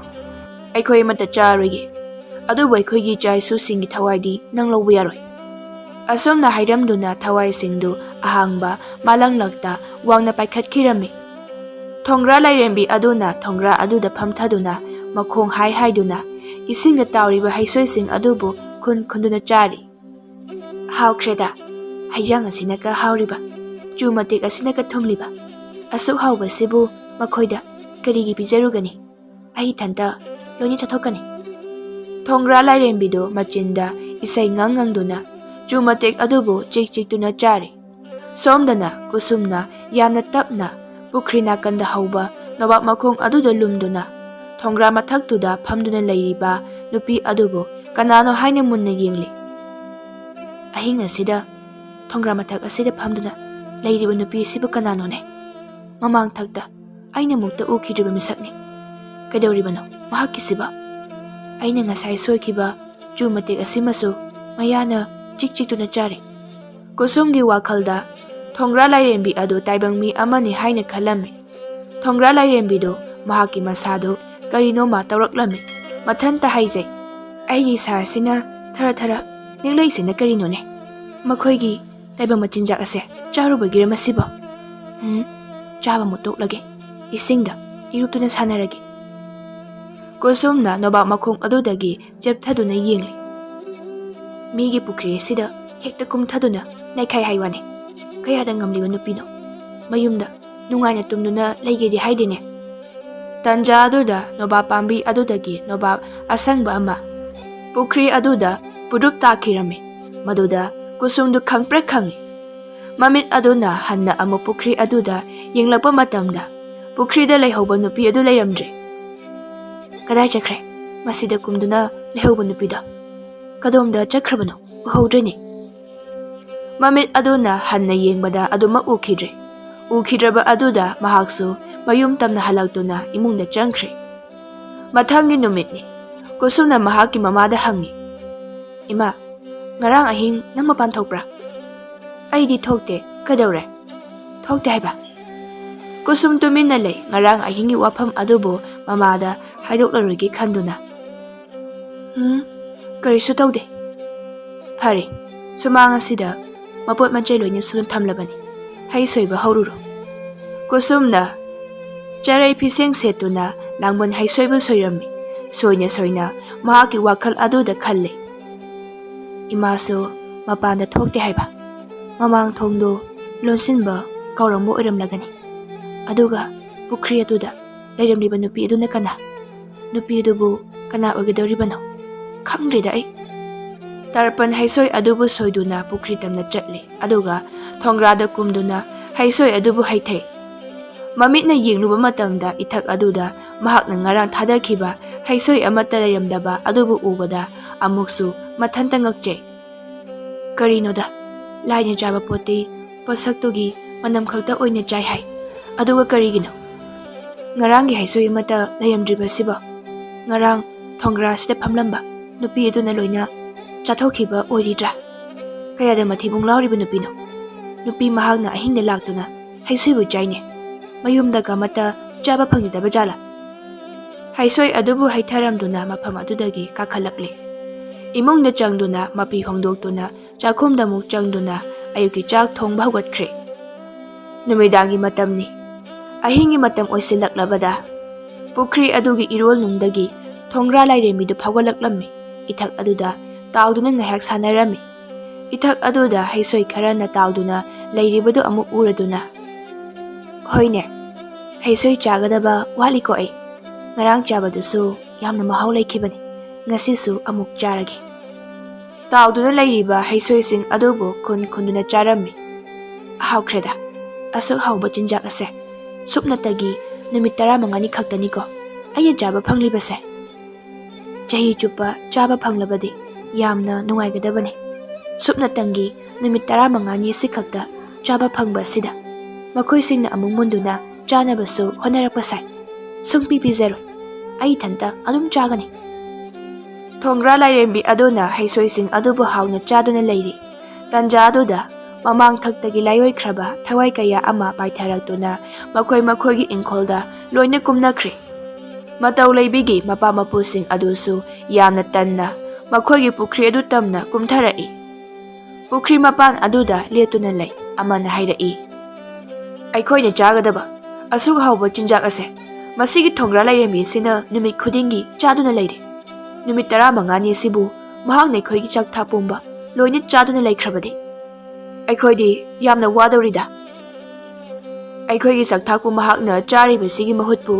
ꯑꯩꯈꯣꯏ ꯑꯃꯠꯇ ꯆꯥꯔꯣꯏꯒꯦ꯫ ꯑꯗꯨꯕꯨ ꯑꯩꯈꯣꯏꯒꯤ ꯏꯆꯥ ꯏꯁꯨꯁꯤꯡꯒꯤ ꯊꯋꯥꯏꯗꯤ ꯅꯪ ꯂꯧꯕ ꯌꯥꯔꯣꯏ꯫" ꯑꯁꯨꯝꯅ ꯍꯥꯏꯔꯝꯗꯨꯅ ꯊꯋꯥꯏꯁꯤꯡꯗꯨ ꯑꯍꯥꯡꯕ ꯃꯥꯂꯪꯂꯛꯇ ꯋꯥꯡꯅ ꯄꯥꯏꯈꯠꯈꯤꯔꯝꯃꯤ꯫ ꯊꯣꯡꯒ꯭ꯔꯥ ꯂꯥꯏꯔꯦꯝꯕꯤ ꯑꯗꯨꯅ ꯊꯣꯡꯒ꯭ꯔꯥ ꯑꯗꯨꯗ ꯐꯝꯊꯗꯨꯅ ꯃꯈꯣꯡ ꯍꯥꯏ ꯍꯥꯏꯗꯨꯅ ꯏꯁꯤꯡꯗ ꯇꯥꯎꯔꯤꯕ ꯍꯩꯁꯣꯏꯁꯤꯡ ꯑꯗꯨꯕꯨ ꯈꯨꯟ ꯈꯨꯟꯗꯨꯅ ꯆꯥꯔꯤ꯫ "ꯍꯥꯎꯈ꯭ꯔꯦꯗ, ꯍꯩꯖꯥꯡ ꯑꯁꯤꯅꯒ ꯍꯥꯎꯔꯤꯕ, ꯆꯨ ꯃꯇꯦꯛ ꯑꯁꯤꯅꯒ ꯊꯨꯝꯂꯤꯕ, ꯑꯁꯨꯛ ꯍꯥꯎꯕꯁꯤꯕꯨ ꯃꯈꯣꯏꯗ ꯀꯔꯤꯒꯤ ꯄꯤꯖꯔꯨꯒꯅꯤ? ꯑꯩ ꯏꯊꯟꯇ ꯂꯣꯏꯅ ꯆꯠꯊꯣꯛꯀꯅꯤ꯫" ꯊꯣꯡꯒ꯭ꯔꯥ ꯂꯥꯏꯔꯦꯝꯕꯤꯗꯨ ꯃꯆꯤꯟꯗ ꯏꯁꯩ ꯉꯪ ꯉꯪꯗꯨꯅ ꯆꯨ ꯃꯇꯦꯛ ꯑꯗꯨꯕꯨ ꯆꯤꯛ ꯆꯤꯛꯇꯨꯅ ꯆꯥꯔꯤ꯫ ꯁꯣꯝꯗꯅ ꯀꯨꯁꯨꯝꯅ ꯌꯥꯝꯅ ꯇꯞꯅ ꯄꯨꯈ꯭ꯔꯤ ꯅꯥꯀꯟꯗ ꯍꯧꯕ ꯅꯣꯕꯥꯞ ꯃꯈꯣꯡ ꯑꯗꯨꯗ ꯂꯨꯝꯗꯨꯅ ꯊꯣꯡꯒ꯭ꯔꯥ ꯃꯊꯛꯇꯨꯗ ꯐꯝꯗꯨꯅ ꯂꯩꯔꯤꯕ ꯅꯨꯄꯤ ꯑꯗꯨꯕꯨ ꯀꯅꯥꯅꯣ ꯍꯥꯏꯅ ꯃꯨꯟꯅ ꯌꯦꯡꯂꯤ꯫ ꯑꯍꯤꯡ ꯑꯁꯤꯗ ꯊꯣꯡꯒ꯭ꯔꯥ ꯃꯊꯛ ꯑꯁꯤꯗ ꯐꯝꯗꯨꯅ ꯂꯩꯔꯤꯕ ꯅꯨꯄꯤ ꯑꯁꯤꯕꯨ ꯀꯅꯥꯅꯣꯅꯦ? ꯃꯃꯥꯡ ꯊꯛꯇ ꯑꯩꯅ ꯑꯃꯨꯛꯇ ꯎꯈꯤꯗ꯭ꯔꯤꯕ ꯃꯤꯁꯛꯅꯤ꯫ ꯀꯩꯗꯧꯔꯤꯕꯅꯣ ꯃꯍꯥꯛꯀꯤꯁꯤꯕꯣ? ꯑꯩꯅ ꯉꯁꯥꯏ ꯁꯣꯏꯈꯤꯕ ꯆꯨ ꯃꯇꯦꯛ ꯑꯁꯤꯃꯁꯨ ꯃꯌꯥꯅ ꯆꯤꯛ ꯆꯤꯛꯇꯨꯅ ꯆꯥꯔꯤ꯫ ꯀꯨꯁꯨꯝꯒꯤ ꯋꯥꯈꯜꯗ ꯊꯣꯡꯒ꯭ꯔꯥ ꯂꯥꯏꯔꯦꯝꯕꯤ ꯑꯗꯨ ꯇꯥꯏꯕꯪ ꯃꯤ ꯑꯃꯅꯤ ꯍꯥꯏꯅ ꯈꯜꯂꯝꯃꯤ꯫ ꯊꯣꯡꯒ꯭ꯔꯥ ꯂꯥꯏꯔꯦꯝꯕꯤꯗꯨ ꯃꯍꯥꯛꯀꯤ ꯃꯁꯥꯗꯨ ꯀꯔꯤꯅꯣꯃ ꯇꯧꯔꯛꯂꯝꯃꯤ꯫ ꯃꯊꯟꯇ ꯍꯥꯏꯖꯩ, "ꯑꯩꯒꯤ ꯏꯁꯥ ꯑꯁꯤꯅ ꯊꯔ ꯊꯔ ꯅꯤꯛꯂꯛꯏꯁꯤꯅ ꯀꯔꯤꯅꯣꯅꯦ? ꯃꯈꯣꯏꯒꯤ ꯇꯥꯏꯕꯪ ꯃꯆꯤꯟꯖꯥꯛ ꯑꯁꯦ ꯆꯥꯔꯨꯕꯒꯤꯔ ꯃꯁꯤꯕꯣ? ꯎꯝ, ꯆꯥꯕ ꯃꯨꯠꯇꯣꯛꯂꯒꯦ꯫ ꯏꯁꯤꯡꯗ ꯏꯔꯨꯞꯇꯨꯅ ꯁꯥꯟꯅꯔꯒꯦ꯫" ꯀꯨꯁꯨꯝꯅ ꯅꯣꯕꯥꯞ ꯃꯈꯣꯡ ꯑꯗꯨꯗꯒꯤ ꯆꯦꯞꯊꯗꯨꯅ ꯌꯦꯡꯂꯤ꯫ ꯃꯤꯒꯤ ꯄꯨꯈ꯭ꯔꯤ ꯑꯁꯤꯗ ꯍꯦꯛꯇ ꯀꯨꯝꯊꯗꯨꯅ ꯅꯩꯈꯥꯏ ꯍꯥꯏ ꯋꯥꯅꯤ꯫ ꯀꯌꯥꯗ ꯉꯝꯂꯤꯕ ꯅꯨꯄꯤꯅꯣ? ꯃꯌꯨꯝꯗ ꯅꯨꯡꯉꯥꯏꯅ ꯇꯨꯝꯗꯨꯅ ꯂꯩꯒꯦꯗꯤ ꯍꯥꯏꯗꯦꯅꯦ꯫ ꯇꯟꯖꯥ ꯑꯗꯨꯗ ꯅꯣꯕꯥꯞ ꯄꯥꯝꯕꯤ ꯑꯗꯨꯗꯒꯤ ꯅꯣꯕꯥꯞ ꯑꯁꯪꯕ ꯑꯃ ꯄꯨꯈ꯭ꯔꯤ ꯑꯗꯨꯗ ꯄꯨꯗ꯭ꯔꯨꯞ ꯇꯥꯈꯤꯔꯝꯃꯤ꯫ ꯃꯗꯨꯗ ꯀꯨꯁꯨꯝꯗꯨ ꯈꯪꯄ꯭ꯔꯦꯛ ꯈꯪꯉꯤ꯫ ꯃꯃꯤꯠ ꯑꯗꯨꯅ ꯍꯟꯅ ꯑꯃꯨꯛ ꯄꯨꯈ꯭ꯔꯤ ꯑꯗꯨꯗ ꯌꯦꯡꯂꯛꯄ ꯃꯇꯝꯗ, ꯄꯨꯈ꯭ꯔꯤꯗ ꯂꯩꯍꯧꯕ ꯅꯨꯄꯤ ꯑꯗꯨ ꯂꯩꯔꯝꯗ꯭ꯔꯦ꯫ "ꯀꯗꯥꯏ ꯆꯠꯈ꯭ꯔꯦ? ꯃꯁꯤꯗ ꯀꯨꯝꯗꯨꯅ ꯂꯩꯍꯧꯕ ꯅꯨꯄꯤꯗꯣ ꯀꯗꯣꯝꯗ ꯆꯠꯈ꯭ꯔꯕꯅꯣ? ꯎꯍꯧꯗ꯭ꯔꯦꯅꯦ꯫" ꯃꯃꯤꯠ ꯑꯗꯨꯅ ꯍꯟꯅ ꯌꯦꯡꯕꯗ ꯑꯗꯨꯃꯛ ꯎꯈꯤꯗ꯭ꯔꯦ꯫ ꯎꯈꯤꯗ꯭ꯔꯕ ꯑꯗꯨꯗ ꯃꯍꯥꯛꯁꯨ ꯃꯌꯨꯝ ꯇꯝꯅ ꯍꯜꯂꯛꯇꯨꯅ ꯏꯃꯨꯡꯗ ꯆꯪꯈ꯭ꯔꯦ꯫ ꯃꯊꯪꯒꯤ ꯅꯨꯃꯤꯠꯅꯤ꯫ ꯀꯨꯁꯨꯝꯅ ꯃꯍꯥꯛꯀꯤ ꯃꯃꯥꯗ ꯍꯪꯉꯤ, "ꯏꯃꯥ, ꯉꯔꯥꯡ ꯑꯍꯤꯡ ꯅꯪ ꯃꯄꯥꯟ ꯊꯣꯛꯄ꯭ꯔꯥ?" "ꯑꯩꯗꯤ ꯊꯣꯛꯇꯦ꯫ ꯀꯩꯗꯧꯔꯦ?" "ꯊꯣꯛꯇꯦ ꯍꯥꯏꯕ?" ꯀꯨꯁꯨꯝ ꯇꯨꯃꯤꯟꯅ ꯂꯩ꯫ ꯉꯔꯥꯡ ꯑꯍꯤꯡꯒꯤ ꯋꯥꯐꯝ ꯑꯗꯨꯕꯨ ꯃꯃꯥꯗ ꯍꯥꯏꯗꯣꯛꯂꯔꯣꯏꯒꯦ ꯈꯟꯗꯨꯅ꯫ "ꯎꯝ, ꯀꯔꯤꯁꯨ ꯇꯧꯗꯦ꯫" "ꯐꯔꯦ, ꯁꯨꯃꯥꯡ ꯑꯁꯤꯗ ꯃꯄꯣꯠ ꯃꯆꯩ ꯂꯣꯏꯅ ꯁꯨꯅ ꯊꯝꯂꯕꯅꯤ꯫ ꯍꯩ ꯁꯣꯏꯕ ꯍꯧꯔꯨꯔꯣ꯫" ꯀꯨꯁꯨꯝꯅ ꯆꯔꯩ ꯐꯤꯁꯦꯡ ꯁꯦꯠꯇꯨꯅ ꯂꯥꯡꯕꯟ ꯍꯩꯁꯣꯏꯕ ꯁꯣꯏꯔꯝꯃꯤ꯫ ꯁꯣꯏꯅ ꯁꯣꯏꯅ ꯃꯍꯥꯛꯀꯤ ꯋꯥꯈꯜ ꯑꯗꯨꯗ ꯈꯜꯂꯤ꯫ ꯏꯃꯥꯁꯨ ꯃꯄꯥꯟꯗ ꯊꯣꯛꯇꯦ ꯍꯥꯏꯕ꯫ ꯃꯃꯥꯡ ꯊꯣꯡꯗꯨ ꯂꯣꯟꯁꯤꯟꯕ ꯀꯥꯎꯔꯝꯕ ꯑꯣꯏꯔꯝꯂꯒꯅꯤ꯫ ꯑꯗꯨꯒ ꯄꯨꯈ꯭ꯔꯤ ꯑꯗꯨꯗ ꯂꯩꯔꯝꯂꯤꯕ ꯅꯨꯄꯤ ꯑꯗꯨꯅ ꯀꯅꯥ? ꯅꯨꯄꯤ ꯑꯗꯨꯕꯨ ꯀꯅꯥ ꯑꯣꯏꯒꯗꯧꯔꯤꯕꯅꯣ? ꯈꯪꯗ꯭ꯔꯤꯗ ꯑꯩ꯫ ꯇꯔꯄꯟ ꯍꯩꯁꯣꯏ ꯑꯗꯨꯕꯨ ꯁꯣꯏꯗꯨꯅ ꯄꯨꯈ꯭ꯔꯤ ꯇꯝꯅ ꯆꯠꯂꯤ, ꯑꯗꯨꯒ ꯊꯣꯡꯒ꯭ꯔꯥꯗ ꯀꯨꯝꯗꯨꯅ ꯍꯩꯁꯣꯏ ꯑꯗꯨꯕꯨ ꯍꯩꯊꯩ꯫ ꯃꯃꯤꯠꯅ ꯌꯦꯡꯂꯨꯕ ꯃꯇꯝꯗ ꯏꯊꯛ ꯑꯗꯨꯗ ꯃꯍꯥꯛꯅ ꯉꯔꯥꯡ ꯊꯥꯗꯈꯤꯕ ꯍꯩꯁꯣꯏ ꯑꯃꯠꯇ ꯂꯩꯔꯝꯗꯕ ꯑꯗꯨꯕꯨ ꯎꯕꯗ ꯑꯃꯨꯛꯁꯨ ꯃꯊꯟꯇ ꯉꯛꯆꯩ꯫ ꯀꯔꯤꯅꯣꯗ, ꯂꯥꯏꯅ ꯆꯥꯕ ꯄꯣꯠꯇꯤ ꯄꯣꯠꯁꯛꯇꯨꯒꯤ ꯃꯅꯝ ꯈꯛꯇ ꯑꯣꯏꯅ ꯆꯥꯏ ꯍꯥꯏ꯫ ꯑꯗꯨꯒ ꯀꯔꯤꯒꯤꯅꯣ ꯉꯔꯥꯡꯒꯤ ꯍꯩꯁꯣꯏ ꯑꯃꯠꯇ ꯂꯩꯔꯝꯗ꯭ꯔꯤꯕꯁꯤꯕꯣ? ꯉꯔꯥꯡ ꯊꯣꯡꯒ꯭ꯔꯥꯁꯤꯗ ꯐꯝꯂꯝꯕ ꯅꯨꯄꯤ ꯑꯗꯨꯅ ꯂꯣꯏꯅ ꯆꯥꯊꯣꯛꯈꯤꯕ ꯑꯣꯏꯔꯤꯗ꯭ꯔꯥ? ꯀꯌꯥꯗ ꯃꯊꯤꯕꯣꯡ ꯂꯥꯎꯔꯤꯕ ꯅꯨꯄꯤꯅꯣ? ꯅꯨꯄꯤ ꯃꯍꯥꯛꯅ ꯑꯍꯤꯡꯗ ꯂꯥꯛꯇꯨꯅ ꯍꯩꯁꯣꯏꯕꯨ ꯆꯥꯏꯅꯦ꯫ ꯃꯌꯨꯝꯗꯒ ꯑꯃꯠꯇ ꯆꯥꯕ ꯐꯪꯖꯗꯕ ꯖꯥꯠꯂꯥ? ꯍꯩꯁꯣꯏ ꯑꯗꯨꯕꯨ ꯍꯩꯊꯔꯝꯗꯨꯅ ꯃꯐꯝ ꯑꯗꯨꯗꯒꯤ ꯀꯥꯈꯠꯂꯛꯂꯦ꯫ ꯏꯃꯨꯡꯗ ꯆꯪꯗꯨꯅ ꯃꯄꯤ ꯍꯣꯡꯗꯣꯛꯇꯨꯅ ꯆꯥꯛꯈꯨꯝꯗ ꯑꯃꯨꯛ ꯆꯪꯗꯨꯅ ꯑꯌꯨꯛꯀꯤ ꯆꯥꯛ ꯊꯣꯡꯕ ꯍꯧꯒꯠꯈ꯭ꯔꯦ꯫ ꯅꯨꯃꯤꯗꯥꯡꯒꯤ ꯃꯇꯝꯅꯤ꯫ ꯑꯍꯤꯡꯒꯤ ꯃꯇꯝ ꯑꯣꯏꯁꯤꯜꯂꯛꯂꯕꯗ ꯄꯨꯈ꯭ꯔꯤ ꯑꯗꯨꯒꯤ ꯏꯔꯣꯜꯅꯨꯡꯗꯒꯤ ꯊꯣꯡꯒ꯭ꯔꯥ ꯂꯥꯏꯔꯦꯝꯕꯤꯗꯨ ꯐꯥꯎꯒꯠꯂꯛꯂꯝꯃꯤ꯫ ꯏꯊꯛ ꯑꯗꯨꯗ ꯇꯥꯎꯗꯨꯅ ꯉꯥꯏꯍꯥꯛ ꯁꯥꯟꯅꯔꯝꯃꯤ꯫ ꯏꯊꯛ ꯑꯗꯨꯗ ꯍꯩꯁꯣꯏ ꯈꯔꯅ ꯇꯥꯎꯗꯨꯅ ꯂꯩꯔꯤꯕꯗꯨ ꯑꯃꯨꯛ ꯎꯔꯗꯨꯅ, "ꯍꯣꯏꯅꯦ, ꯍꯩꯁꯣꯏ ꯆꯥꯒꯗꯕ ꯋꯥꯠꯂꯤꯀꯣ ꯑꯩ꯫ ꯉꯔꯥꯡ ꯆꯥꯕꯗꯨꯁꯨ ꯌꯥꯝꯅ ꯃꯍꯥꯎ ꯂꯩꯈꯤꯕꯅꯤ꯫ ꯉꯁꯤꯁꯨ ꯑꯃꯨꯛ ꯆꯥꯔꯒꯦ꯫" ꯇꯥꯎꯗꯨꯅ ꯂꯩꯔꯤꯕ ꯍꯩꯁꯣꯏꯁꯤꯡ ꯑꯗꯨꯕꯨ ꯈꯨꯟ ꯈꯨꯟꯗꯨꯅ ꯆꯥꯔꯝꯃꯤ꯫ "ꯍꯥꯎꯈ꯭ꯔꯦꯗ, ꯑꯁꯨꯛ ꯍꯥꯎꯕ ꯆꯤꯟꯖꯥꯛ ꯑꯁꯦ ꯁꯨꯞꯅꯇꯒꯤ ꯅꯨꯃꯤꯠ ꯇꯔꯥꯃꯉꯥꯅꯤ ꯈꯛꯇꯅꯤꯀꯣ ꯑꯩꯅ ꯆꯥꯕ ꯐꯪꯂꯤꯕꯁꯦ꯫ ꯆꯍꯤ ꯆꯨꯞꯄ ꯆꯥꯕ ꯐꯪꯂꯕꯗꯤ ꯌꯥꯝꯅ ꯅꯨꯡꯉꯥꯏꯒꯗꯕꯅꯤ꯫ ꯁꯨꯞꯅꯇꯪꯒꯤ ꯅꯨꯃꯤꯠ ꯇꯔꯥꯃꯉꯥꯅꯤ ꯑꯁꯤꯈꯛꯇ ꯆꯥꯕ ꯐꯪꯕ ꯑꯁꯤꯗ ꯃꯈꯣꯏꯁꯤꯡꯅ ꯑꯃꯨꯛ ꯃꯨꯟꯗꯨꯅ ꯆꯥꯅꯕꯁꯨ ꯍꯣꯠꯅꯔꯛꯄ ꯁꯥꯏ꯫ ꯁꯨꯡꯄꯤ ꯄꯤꯖꯔꯣꯏ꯫ ꯑꯩ ꯏꯊꯟꯇ ꯑꯗꯨꯝ ꯆꯥꯒꯅꯤ꯫" ꯊꯣꯡꯒ꯭ꯔꯥ ꯂꯥꯏꯔꯦꯝꯕꯤ ꯑꯗꯨꯅ ꯍꯩꯁꯣꯏꯁꯤꯡ ꯑꯗꯨꯕꯨ ꯍꯥꯎꯅ ꯆꯥꯗꯨꯅ ꯂꯩꯔꯤ꯫ ꯇꯟꯖꯥ ꯑꯗꯨꯗ ꯃꯃꯥꯡꯊꯛꯇꯒꯤ ꯂꯥꯏꯑꯣꯏꯈ꯭ꯔꯕ ꯊꯋꯥꯏ ꯀꯌꯥ ꯑꯃ ꯄꯥꯏꯊꯔꯛꯇꯨꯅ ꯃꯈꯣꯏ ꯃꯈꯣꯏꯒꯤ ꯏꯪꯈꯣꯜꯗ ꯂꯣꯏꯅ ꯀꯨꯝꯅꯈ꯭ꯔꯦ꯫ ꯃꯇꯧ ꯂꯩꯕꯤꯒꯤ ꯃꯄꯥ ꯃꯄꯨꯁꯤꯡ ꯑꯗꯨꯁꯨ ꯌꯥꯝꯅ ꯇꯟꯅ ꯃꯈꯣꯏꯒꯤ ꯄꯨꯈ꯭ꯔꯤ ꯑꯗꯨ ꯇꯝꯅ ꯀꯨꯝꯊꯔꯛꯏ꯫ ꯄꯨꯈ꯭ꯔꯤ ꯃꯄꯥꯟ ꯑꯗꯨꯗ ꯂꯦꯞꯇꯨꯅ ꯂꯩ꯫ ꯑꯃꯅ ꯍꯥꯏꯔꯛꯏ, "ꯑꯩꯈꯣꯏꯅ ꯆꯥꯒꯗꯕ ꯑꯁꯨꯛ ꯍꯥꯎꯕ ꯆꯤꯟꯖꯥꯛ ꯑꯁꯦ ꯃꯁꯤꯒꯤ ꯊꯣꯡꯒ꯭ꯔꯥ ꯂꯥꯏꯔꯦꯝꯕꯤꯁꯤꯅ ꯅꯨꯃꯤꯠ ꯈꯨꯗꯤꯡꯒꯤ ꯆꯥꯗꯨꯅ ꯂꯩꯔꯦ꯫ ꯅꯨꯃꯤꯠ ꯇꯔꯥꯃꯉꯥꯅꯤ ꯑꯁꯤꯕꯨ ꯃꯍꯥꯛꯅ ꯑꯩꯈꯣꯏꯒꯤ ꯆꯥꯛꯊꯥꯛ ꯄꯨꯝꯕ ꯂꯣꯏꯅ ꯆꯥꯗꯨꯅ ꯂꯩꯈ꯭ꯔꯕꯗꯤ ꯑꯩꯈꯣꯏꯗꯤ ꯌꯥꯝꯅ ꯋꯥꯗꯧꯔꯤꯗ꯫ ꯑꯩꯈꯣꯏꯒꯤ ꯆꯥꯛꯊꯥꯛꯄꯨ ꯃꯍꯥꯛꯅ ꯆꯥꯔꯤꯕꯁꯤꯒꯤ ꯃꯍꯨꯠꯄꯨ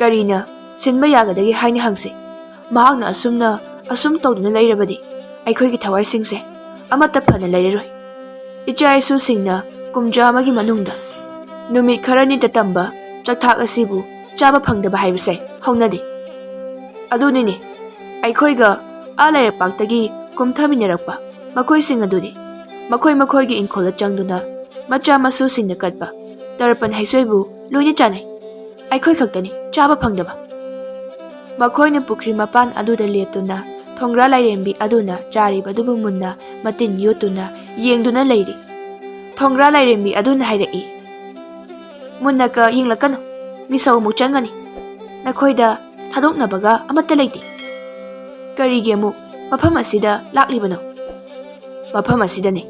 ꯀꯔꯤꯅ ꯁꯤꯟꯕ ꯌꯥꯒꯗꯒꯦ ꯍꯥꯏꯅ ꯍꯪꯁꯤ꯫ ꯃꯍꯥꯛꯅ ꯑꯁꯨꯝꯅ ꯑꯁꯨꯝ ꯇꯧꯗꯨꯅ ꯂꯩꯔꯕꯗꯤ ꯑꯩꯈꯣꯏꯒꯤ ꯊꯋꯥꯏꯁꯤꯡꯁꯦ ꯑꯃꯠꯇ ꯐꯅ ꯂꯩꯔꯔꯣꯏ꯫ ꯏꯆꯥ ꯏꯁꯨꯁꯤꯡꯅ ꯀꯨꯝꯖꯥ ꯑꯃꯒꯤ ꯃꯅꯨꯡꯗ ꯅꯨꯃꯤꯠ ꯈꯔꯅꯤꯗ ꯇꯝꯕ ꯆꯥꯛꯊꯥꯛ ꯑꯁꯤꯕꯨ ꯆꯥꯕ ꯐꯪꯗꯕ ꯍꯥꯏꯕꯁꯦ ꯍꯧꯅꯗꯦ꯫ ꯑꯗꯨꯅꯤꯅꯦ, ꯑꯩꯈꯣꯏꯒ ꯑꯥ ꯂꯩꯔꯛꯄꯥꯛꯇꯒꯤ ꯀꯨꯝꯊꯃꯤꯟꯅꯔꯛꯄ ꯃꯈꯣꯏꯁꯤꯡ ꯑꯗꯨꯗꯤ ꯃꯈꯣꯏ ꯃꯈꯣꯏꯒꯤ ꯏꯪꯈꯣꯜꯗ ꯆꯪꯗꯨꯅ ꯃꯆꯥ ꯃꯁꯨꯁꯤꯡꯅ ꯀꯠꯄ ꯇꯔꯄꯟ ꯍꯩꯁꯣꯏꯕꯨ ꯂꯣꯏꯅ ꯆꯥꯅꯩ꯫ ꯑꯩꯈꯣꯏ ꯈꯛꯇꯅꯤ ꯆꯥꯕ ꯐꯪꯗꯕ꯫" ꯃꯈꯣꯏꯅ ꯄꯨꯈ꯭ꯔꯤ ꯃꯄꯥꯟ ꯑꯗꯨꯗ ꯂꯦꯞꯇꯨꯅ ꯊꯣꯡꯒ꯭ꯔꯥ ꯂꯥꯏꯔꯦꯝꯕꯤ ꯑꯗꯨꯅ ꯆꯥꯔꯤꯕꯗꯨꯕꯨ ꯃꯨꯟꯅ ꯃꯇꯤꯟ ꯌꯣꯠꯇꯨꯅ ꯌꯦꯡꯗꯨꯅ ꯂꯩꯔꯤ꯫ ꯊꯣꯡꯒ꯭ꯔꯥ ꯂꯥꯏꯔꯦꯝꯕꯤ ꯑꯗꯨꯅ ꯍꯥꯏꯔꯛꯏ, "ꯃꯨꯟꯅꯀ ꯌꯦꯡꯂꯛꯀꯅꯨ, ꯃꯤꯁꯧ ꯑꯃꯨꯛ ꯆꯪꯒꯅꯤ꯫ ꯅꯈꯣꯏꯗ ꯊꯥꯗꯣꯛꯅꯕꯒ ꯑꯃꯠꯇ ꯂꯩꯇꯦ꯫ ꯀꯔꯤꯒꯤ ꯑꯃꯨꯛ ꯃꯐꯝ ꯑꯁꯤꯗ ꯂꯥꯛꯂꯤꯕꯅꯣ?" "ꯃꯐꯝ ꯑꯁꯤꯗꯅꯤ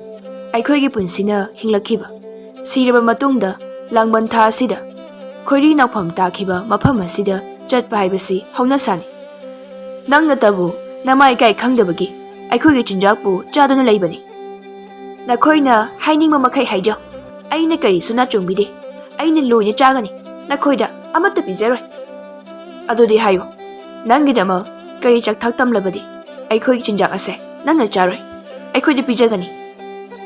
ꯑꯩꯈꯣꯏꯒꯤ ꯄꯨꯟꯁꯤꯅ ꯍꯤꯡꯂꯛꯈꯤꯕ꯫ ꯁꯤꯔꯕ ꯃꯇꯨꯡꯗ ꯂꯥꯡꯕꯟ ꯊꯥ ꯑꯁꯤꯗ ꯈꯣꯏꯔꯤ ꯅꯥꯎꯐꯝ ꯇꯥꯈꯤꯕ ꯃꯐꯝ ꯑꯁꯤꯗ ꯆꯠꯄ ꯍꯥꯏꯕꯁꯤ ꯍꯧꯅꯁꯥꯅꯤ꯫ ꯅꯪꯅꯇꯕꯨ ꯅꯃꯥ ꯏꯀꯥꯏ ꯈꯪꯗꯕꯒꯤ ꯑꯩꯈꯣꯏꯒꯤ ꯆꯤꯟꯖꯥꯛꯄꯨ ꯆꯥꯗꯨꯅ ꯂꯩꯕꯅꯤ꯫ ꯅꯈꯣꯏꯅ ꯍꯥꯏꯅꯤꯡꯕ ꯃꯈꯩ ꯍꯥꯏꯖꯧ, ꯑꯩꯅ ꯀꯔꯤꯁꯨ ꯅꯥꯆꯣꯡꯕꯤꯗꯦ꯫ ꯑꯩꯅ ꯂꯣꯏꯅ ꯆꯥꯒꯅꯤ, ꯅꯈꯣꯏꯗ ꯑꯃꯠꯇ ꯄꯤꯖꯔꯣꯏ꯫ ꯑꯗꯨꯗꯤ ꯍꯥꯏꯌꯨ, ꯅꯪꯒꯤꯗꯃꯛ ꯀꯔꯤ ꯆꯥꯛꯊꯛ ꯇꯝꯂꯕꯗꯤ ꯑꯩꯈꯣꯏꯒꯤ ꯆꯤꯟꯖꯥꯛ ꯑꯁꯦ ꯅꯪꯅ ꯆꯥꯔꯣꯏ, ꯑꯩꯈꯣꯏꯗ ꯄꯤꯖꯒꯅꯤ?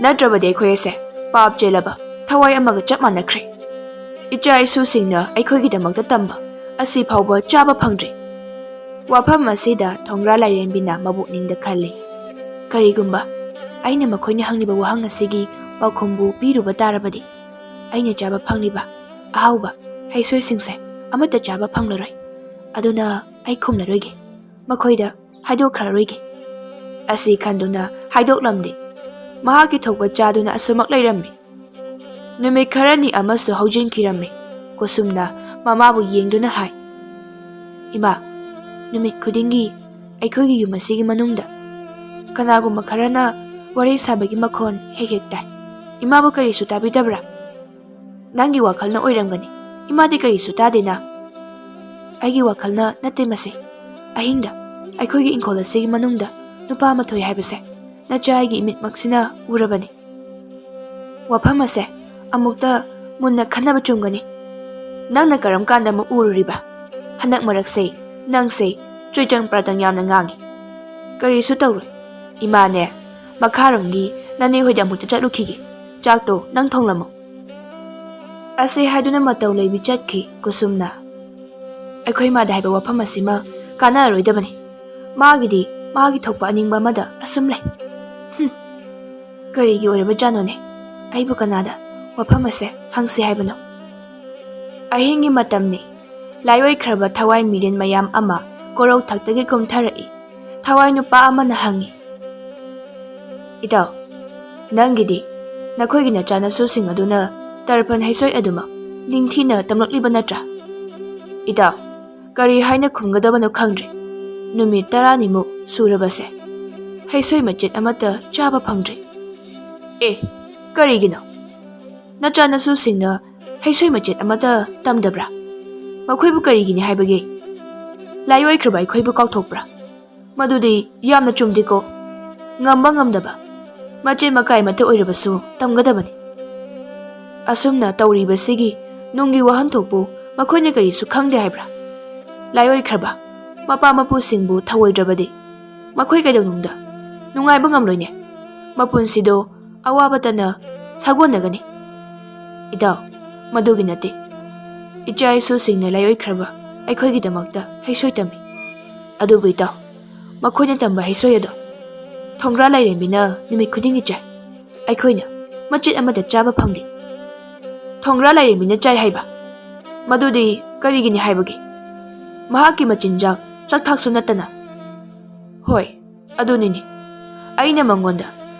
ꯅꯠꯇ꯭ꯔꯕꯗꯤ ꯑꯩꯈꯣꯏ ꯑꯁꯦ ꯄꯥꯞ ꯆꯦꯜꯂꯕ ꯊꯋꯥꯏ ꯑꯃꯒ ꯆꯞ ꯃꯥꯟꯅꯈ꯭ꯔꯦ꯫ ꯏꯆꯥ ꯏꯁꯨꯁꯤꯡꯅ ꯑꯩꯈꯣꯏꯒꯤꯗꯃꯛꯇ ꯇꯝꯕ ꯑꯁꯤ ꯐꯥꯎꯕ ꯆꯥꯕ ꯐꯪꯗ꯭ꯔꯤ꯫" ꯋꯥꯐꯝ ꯑꯁꯤꯗ ꯊꯣꯡꯒ꯭ꯔꯥ ꯂꯥꯏꯔꯦꯝꯕꯤꯅ ꯃꯕꯨꯛꯅꯤꯡꯗ ꯈꯜꯂꯤ, "ꯀꯔꯤꯒꯨꯝꯕ ꯑꯩꯅ ꯃꯈꯣꯏꯅ ꯍꯪꯂꯤꯕ ꯋꯥꯍꯪ ꯑꯁꯤꯒꯤ ꯄꯥꯎꯈꯨꯝꯕꯨ ꯄꯤꯔꯨꯕ ꯇꯥꯔꯕꯗꯤ, ꯑꯩꯅ ꯆꯥꯕ ꯐꯪꯂꯤꯕ ꯑꯍꯥꯎꯕ ꯍꯩꯁꯣꯏꯁꯤꯡꯁꯦ ꯑꯃꯠꯇ ꯆꯥꯕ ꯐꯪꯂꯔꯣꯏ꯫ ꯑꯗꯨꯅ ꯑꯩ ꯈꯨꯝꯂꯔꯣꯏꯒꯦ, ꯃꯈꯣꯏꯗ ꯍꯥꯏꯗꯣꯛꯈ꯭ꯔꯔꯣꯏꯒꯦ꯫" ꯑꯁꯤ ꯈꯟꯗꯨꯅ ꯍꯥꯏꯗꯣꯛꯂꯝꯗꯦ꯫ ꯃꯍꯥꯛꯀꯤ ꯊꯣꯛꯄ ꯆꯥꯗꯨꯅ ꯑꯁꯨꯃꯛ ꯂꯩꯔꯝꯃꯤ꯫ ꯅꯨꯃꯤꯠ ꯈꯔꯅꯤ ꯑꯃꯁꯨ ꯍꯧꯖꯤꯟꯈꯤꯔꯝꯃꯤ꯫ ꯀꯨꯁꯨꯝꯅ ꯃꯃꯥꯕꯨ ꯌꯦꯡꯗꯨꯅ ꯍꯥꯏ, "ꯏꯃꯥ, ꯅꯨꯃꯤꯠ ꯈꯨꯗꯤꯡꯒꯤ ꯑꯩꯈꯣꯏꯒꯤ ꯌꯨꯝ ꯑꯁꯤꯒꯤ ꯃꯅꯨꯡꯗ ꯀꯅꯥꯒꯨꯝꯕ ꯈꯔꯅ ꯋꯥꯔꯤ ꯁꯥꯕꯒꯤ ꯃꯈꯣꯟ ꯍꯦꯛ ꯍꯦꯛ ꯇꯥꯏ꯫ ꯏꯃꯥꯕꯨ ꯀꯔꯤꯁꯨ ꯇꯥꯕꯤꯗꯕ꯭ꯔꯥ?" "ꯅꯪꯒꯤ ꯋꯥꯈꯜꯅ ꯑꯣꯏꯔꯝꯒꯅꯤ꯫ ꯏꯃꯥꯗꯤ ꯀꯔꯤꯁꯨ ꯇꯥꯗꯦꯅ꯫" "ꯑꯩꯒꯤ ꯋꯥꯈꯜꯅ ꯅꯠꯇꯦ ꯃꯁꯤ꯫ ꯑꯍꯤꯡꯗ ꯑꯩꯈꯣꯏꯒꯤ ꯏꯪꯈꯣꯜ ꯑꯁꯤꯒꯤ ꯃꯅꯨꯡꯗ ꯅꯨꯄꯥ ꯑꯃ ꯊꯣꯛꯏ ꯍꯥꯏꯕꯁꯦ ꯅꯆꯥ ꯑꯩꯒꯤ ꯏꯃꯤꯠꯃꯛꯁꯤꯅ ꯎꯔꯕꯅꯤ꯫" "ꯋꯥꯐꯝ ꯑꯁꯦ ꯑꯃꯨꯛꯇ ꯃꯨꯟꯅ ꯈꯟꯅꯕ ꯆꯨꯝꯒꯅꯤ꯫ ꯅꯪꯅ ꯀꯔꯝ ꯀꯥꯟꯗ ꯑꯃꯨꯛ ꯎꯔꯨꯔꯤꯕ? ꯍꯟꯗꯛ ꯃꯔꯛꯁꯦ ꯅꯪꯁꯦ ꯆꯨꯏꯇꯪ ꯄ꯭ꯔꯇꯪ ꯌꯥꯝꯅ ꯉꯥꯡꯉꯤ꯫ ꯀꯔꯤꯁꯨ ꯇꯧꯔꯣꯏ꯫ ꯏꯃꯥꯅꯦ, ꯃꯈꯥꯔꯣꯝꯒꯤ ꯅꯅꯦ ꯍꯣꯏꯗ ꯑꯃꯨꯛꯇ ꯆꯠꯂꯨꯈꯤꯒꯦ꯫ ꯆꯥꯛꯇꯣ ꯅꯪ ꯊꯣꯡꯂꯝꯃꯨ꯫" ꯑꯁꯤ ꯍꯥꯏꯗꯨꯅ ꯃꯇꯧ ꯂꯩꯕꯤ ꯆꯠꯈꯤ ꯀꯨꯁꯨꯝꯅ꯫ "ꯑꯩꯈꯣꯏ ꯃꯥꯗ ꯍꯥꯏꯕ ꯋꯥꯐꯝ ꯑꯁꯤꯃ ꯀꯥꯟꯅꯔꯔꯣꯏꯗꯕꯅꯤ꯫ ꯃꯥꯒꯤꯗꯤ ꯃꯥꯒꯤ ꯊꯣꯛꯄ ꯑꯅꯤꯡꯕ ꯑꯃꯗ ꯑꯁꯨꯝ ꯂꯩ꯫ ꯍꯨꯝ, ꯀꯔꯤꯒꯤ ꯑꯣꯏꯔꯕꯖꯥꯠꯅꯣꯅꯦ? ꯑꯩꯕꯨ ꯀꯅꯥꯗ ꯋꯥꯐꯝ ꯑꯁꯦ ꯍꯪꯁꯤ ꯍꯥꯏꯕꯅꯣ?" ꯑꯍꯤꯡꯒꯤ ꯃꯇꯝꯅꯤ꯫ ꯂꯥꯏꯑꯣꯏꯈ꯭ꯔꯕ ꯊꯋꯥꯏ ꯃꯤꯔꯦꯟ ꯃꯌꯥꯝ ꯑꯃ ꯀꯣꯔꯧ ꯊꯛꯇꯒꯤ ꯀꯨꯝꯊꯔꯛꯏ꯫ ꯊꯋꯥꯏ ꯅꯨꯄꯥ ꯑꯃꯅ ꯍꯪꯉꯤ, "ꯏꯇꯥꯎ, ꯅꯪꯒꯤꯗꯤ ꯅꯈꯣꯏꯒꯤ ꯅꯆꯥꯅꯁꯨꯁꯤꯡ ꯑꯗꯨꯅ ꯇꯔꯄꯟ ꯍꯩꯁꯣꯏ ꯑꯗꯨꯃꯛ ꯅꯤꯡꯊꯤꯅ ꯇꯝꯂꯛꯂꯤꯕ ꯅꯠꯇ꯭ꯔꯥ?" ꯏꯇꯥꯎ, ꯀꯔꯤ ꯍꯥꯏꯅ ꯈꯨꯝꯒꯗꯕꯅꯣ ꯈꯪꯗ꯭ꯔꯦ꯫ ꯅꯨꯃꯤꯠ ꯇꯔꯥꯅꯤꯃꯨꯛ ꯁꯨꯔꯕꯁꯦ ꯍꯩꯁꯣꯏ ꯃꯆꯦꯠ ꯑꯃꯠꯇ ꯆꯥꯕ ꯐꯪꯗ꯭ꯔꯤ꯫ "ꯑꯦ, ꯀꯔꯤꯒꯤꯅꯣ? ꯅꯆꯥꯅꯁꯨꯁꯤꯡꯅ ꯍꯩꯁꯣꯏ ꯃꯆꯦꯠ ꯑꯃꯠꯇ ꯇꯝꯗꯕ꯭ꯔꯥ? ꯃꯈꯣꯏꯕꯨ ꯀꯔꯤꯒꯤꯅꯤ ꯍꯥꯏꯕꯒꯦ? ꯂꯥꯏ ꯑꯣꯏꯈ꯭ꯔꯕ ꯑꯩꯈꯣꯏꯕꯨ ꯀꯥꯎꯊꯣꯛꯄ꯭ꯔꯥ?" "ꯃꯗꯨꯗꯤ ꯌꯥꯝꯅ ꯆꯨꯝꯗꯦꯀꯣ꯫ ꯉꯝꯕ ꯉꯝꯗꯕ, ꯃꯆꯦꯠ ꯃꯀꯥꯏ ꯑꯃꯠꯇ ꯑꯣꯏꯔꯕꯁꯨ ꯇꯝꯒꯗꯕꯅꯤ꯫ ꯑꯁꯨꯝꯅ ꯇꯧꯔꯤꯕꯁꯤꯒꯤ ꯅꯨꯡꯒꯤ ꯋꯥꯍꯟꯊꯣꯛꯄꯨ ꯃꯈꯣꯏꯅ ꯀꯔꯤꯁꯨ ꯈꯪꯗꯦ ꯍꯥꯏꯕ꯭ꯔꯥ? ꯂꯥꯏ ꯑꯣꯏꯈ꯭ꯔꯕ ꯃꯄꯥ ꯃꯄꯨꯁꯤꯡꯕꯨ ꯊꯧꯑꯣꯏꯗ꯭ꯔꯕꯗꯤ ꯃꯈꯣꯏ ꯀꯩꯗꯧꯅꯨꯡꯗ ꯅꯨꯡꯉꯥꯏꯕ ꯉꯝꯂꯣꯏꯅꯦ꯫ ꯃꯄꯨꯟꯁꯤꯗꯣ ꯑꯋꯥꯕꯇꯅ ꯁꯥꯒꯣꯟꯅꯒꯅꯤ꯫" "ꯏꯇꯥꯎ, ꯃꯗꯨꯒꯤ ꯅꯠꯇꯦ꯫ ꯏꯆꯥ ꯏꯁꯨꯁꯤꯡꯅ ꯂꯥꯏ ꯑꯣꯏꯈ꯭ꯔꯕ ꯑꯩꯈꯣꯏꯒꯤꯗꯃꯛꯇ ꯍꯩꯁꯣꯏ ꯇꯝꯃꯤ꯫ ꯑꯗꯨꯕꯨ ꯏꯇꯥꯎ, ꯃꯈꯣꯏꯅ ꯇꯝꯕ ꯍꯩꯁꯣꯏ ꯑꯗꯣ ꯊꯣꯡꯒ꯭ꯔꯥ ꯂꯥꯏꯔꯦꯝꯕꯤꯅ ꯅꯨꯃꯤꯠ ꯈꯨꯗꯤꯡꯒꯤ ꯆꯥꯏ꯫ ꯑꯩꯈꯣꯏꯅ ꯃꯆꯦꯠ ꯑꯃꯠꯇ ꯆꯥꯕ ꯐꯪꯗꯦ꯫" "ꯊꯣꯡꯒ꯭ꯔꯥ ꯂꯥꯏꯔꯦꯝꯕꯤꯅ ꯆꯥꯏ ꯍꯥꯏꯕ? ꯃꯗꯨꯗꯤ ꯀꯔꯤꯒꯤꯅꯤ ꯍꯥꯏꯕꯒꯦ? ꯃꯍꯥꯛꯀꯤ ꯃꯆꯤꯟꯖꯥꯛ ꯆꯥꯛꯊꯥꯛꯁꯨ ꯅꯠꯇꯅ꯫" "ꯍꯣꯏ, ꯑꯗꯨꯅꯤꯅꯦ꯫ ꯑꯩꯅ ꯃꯉꯣꯟꯗ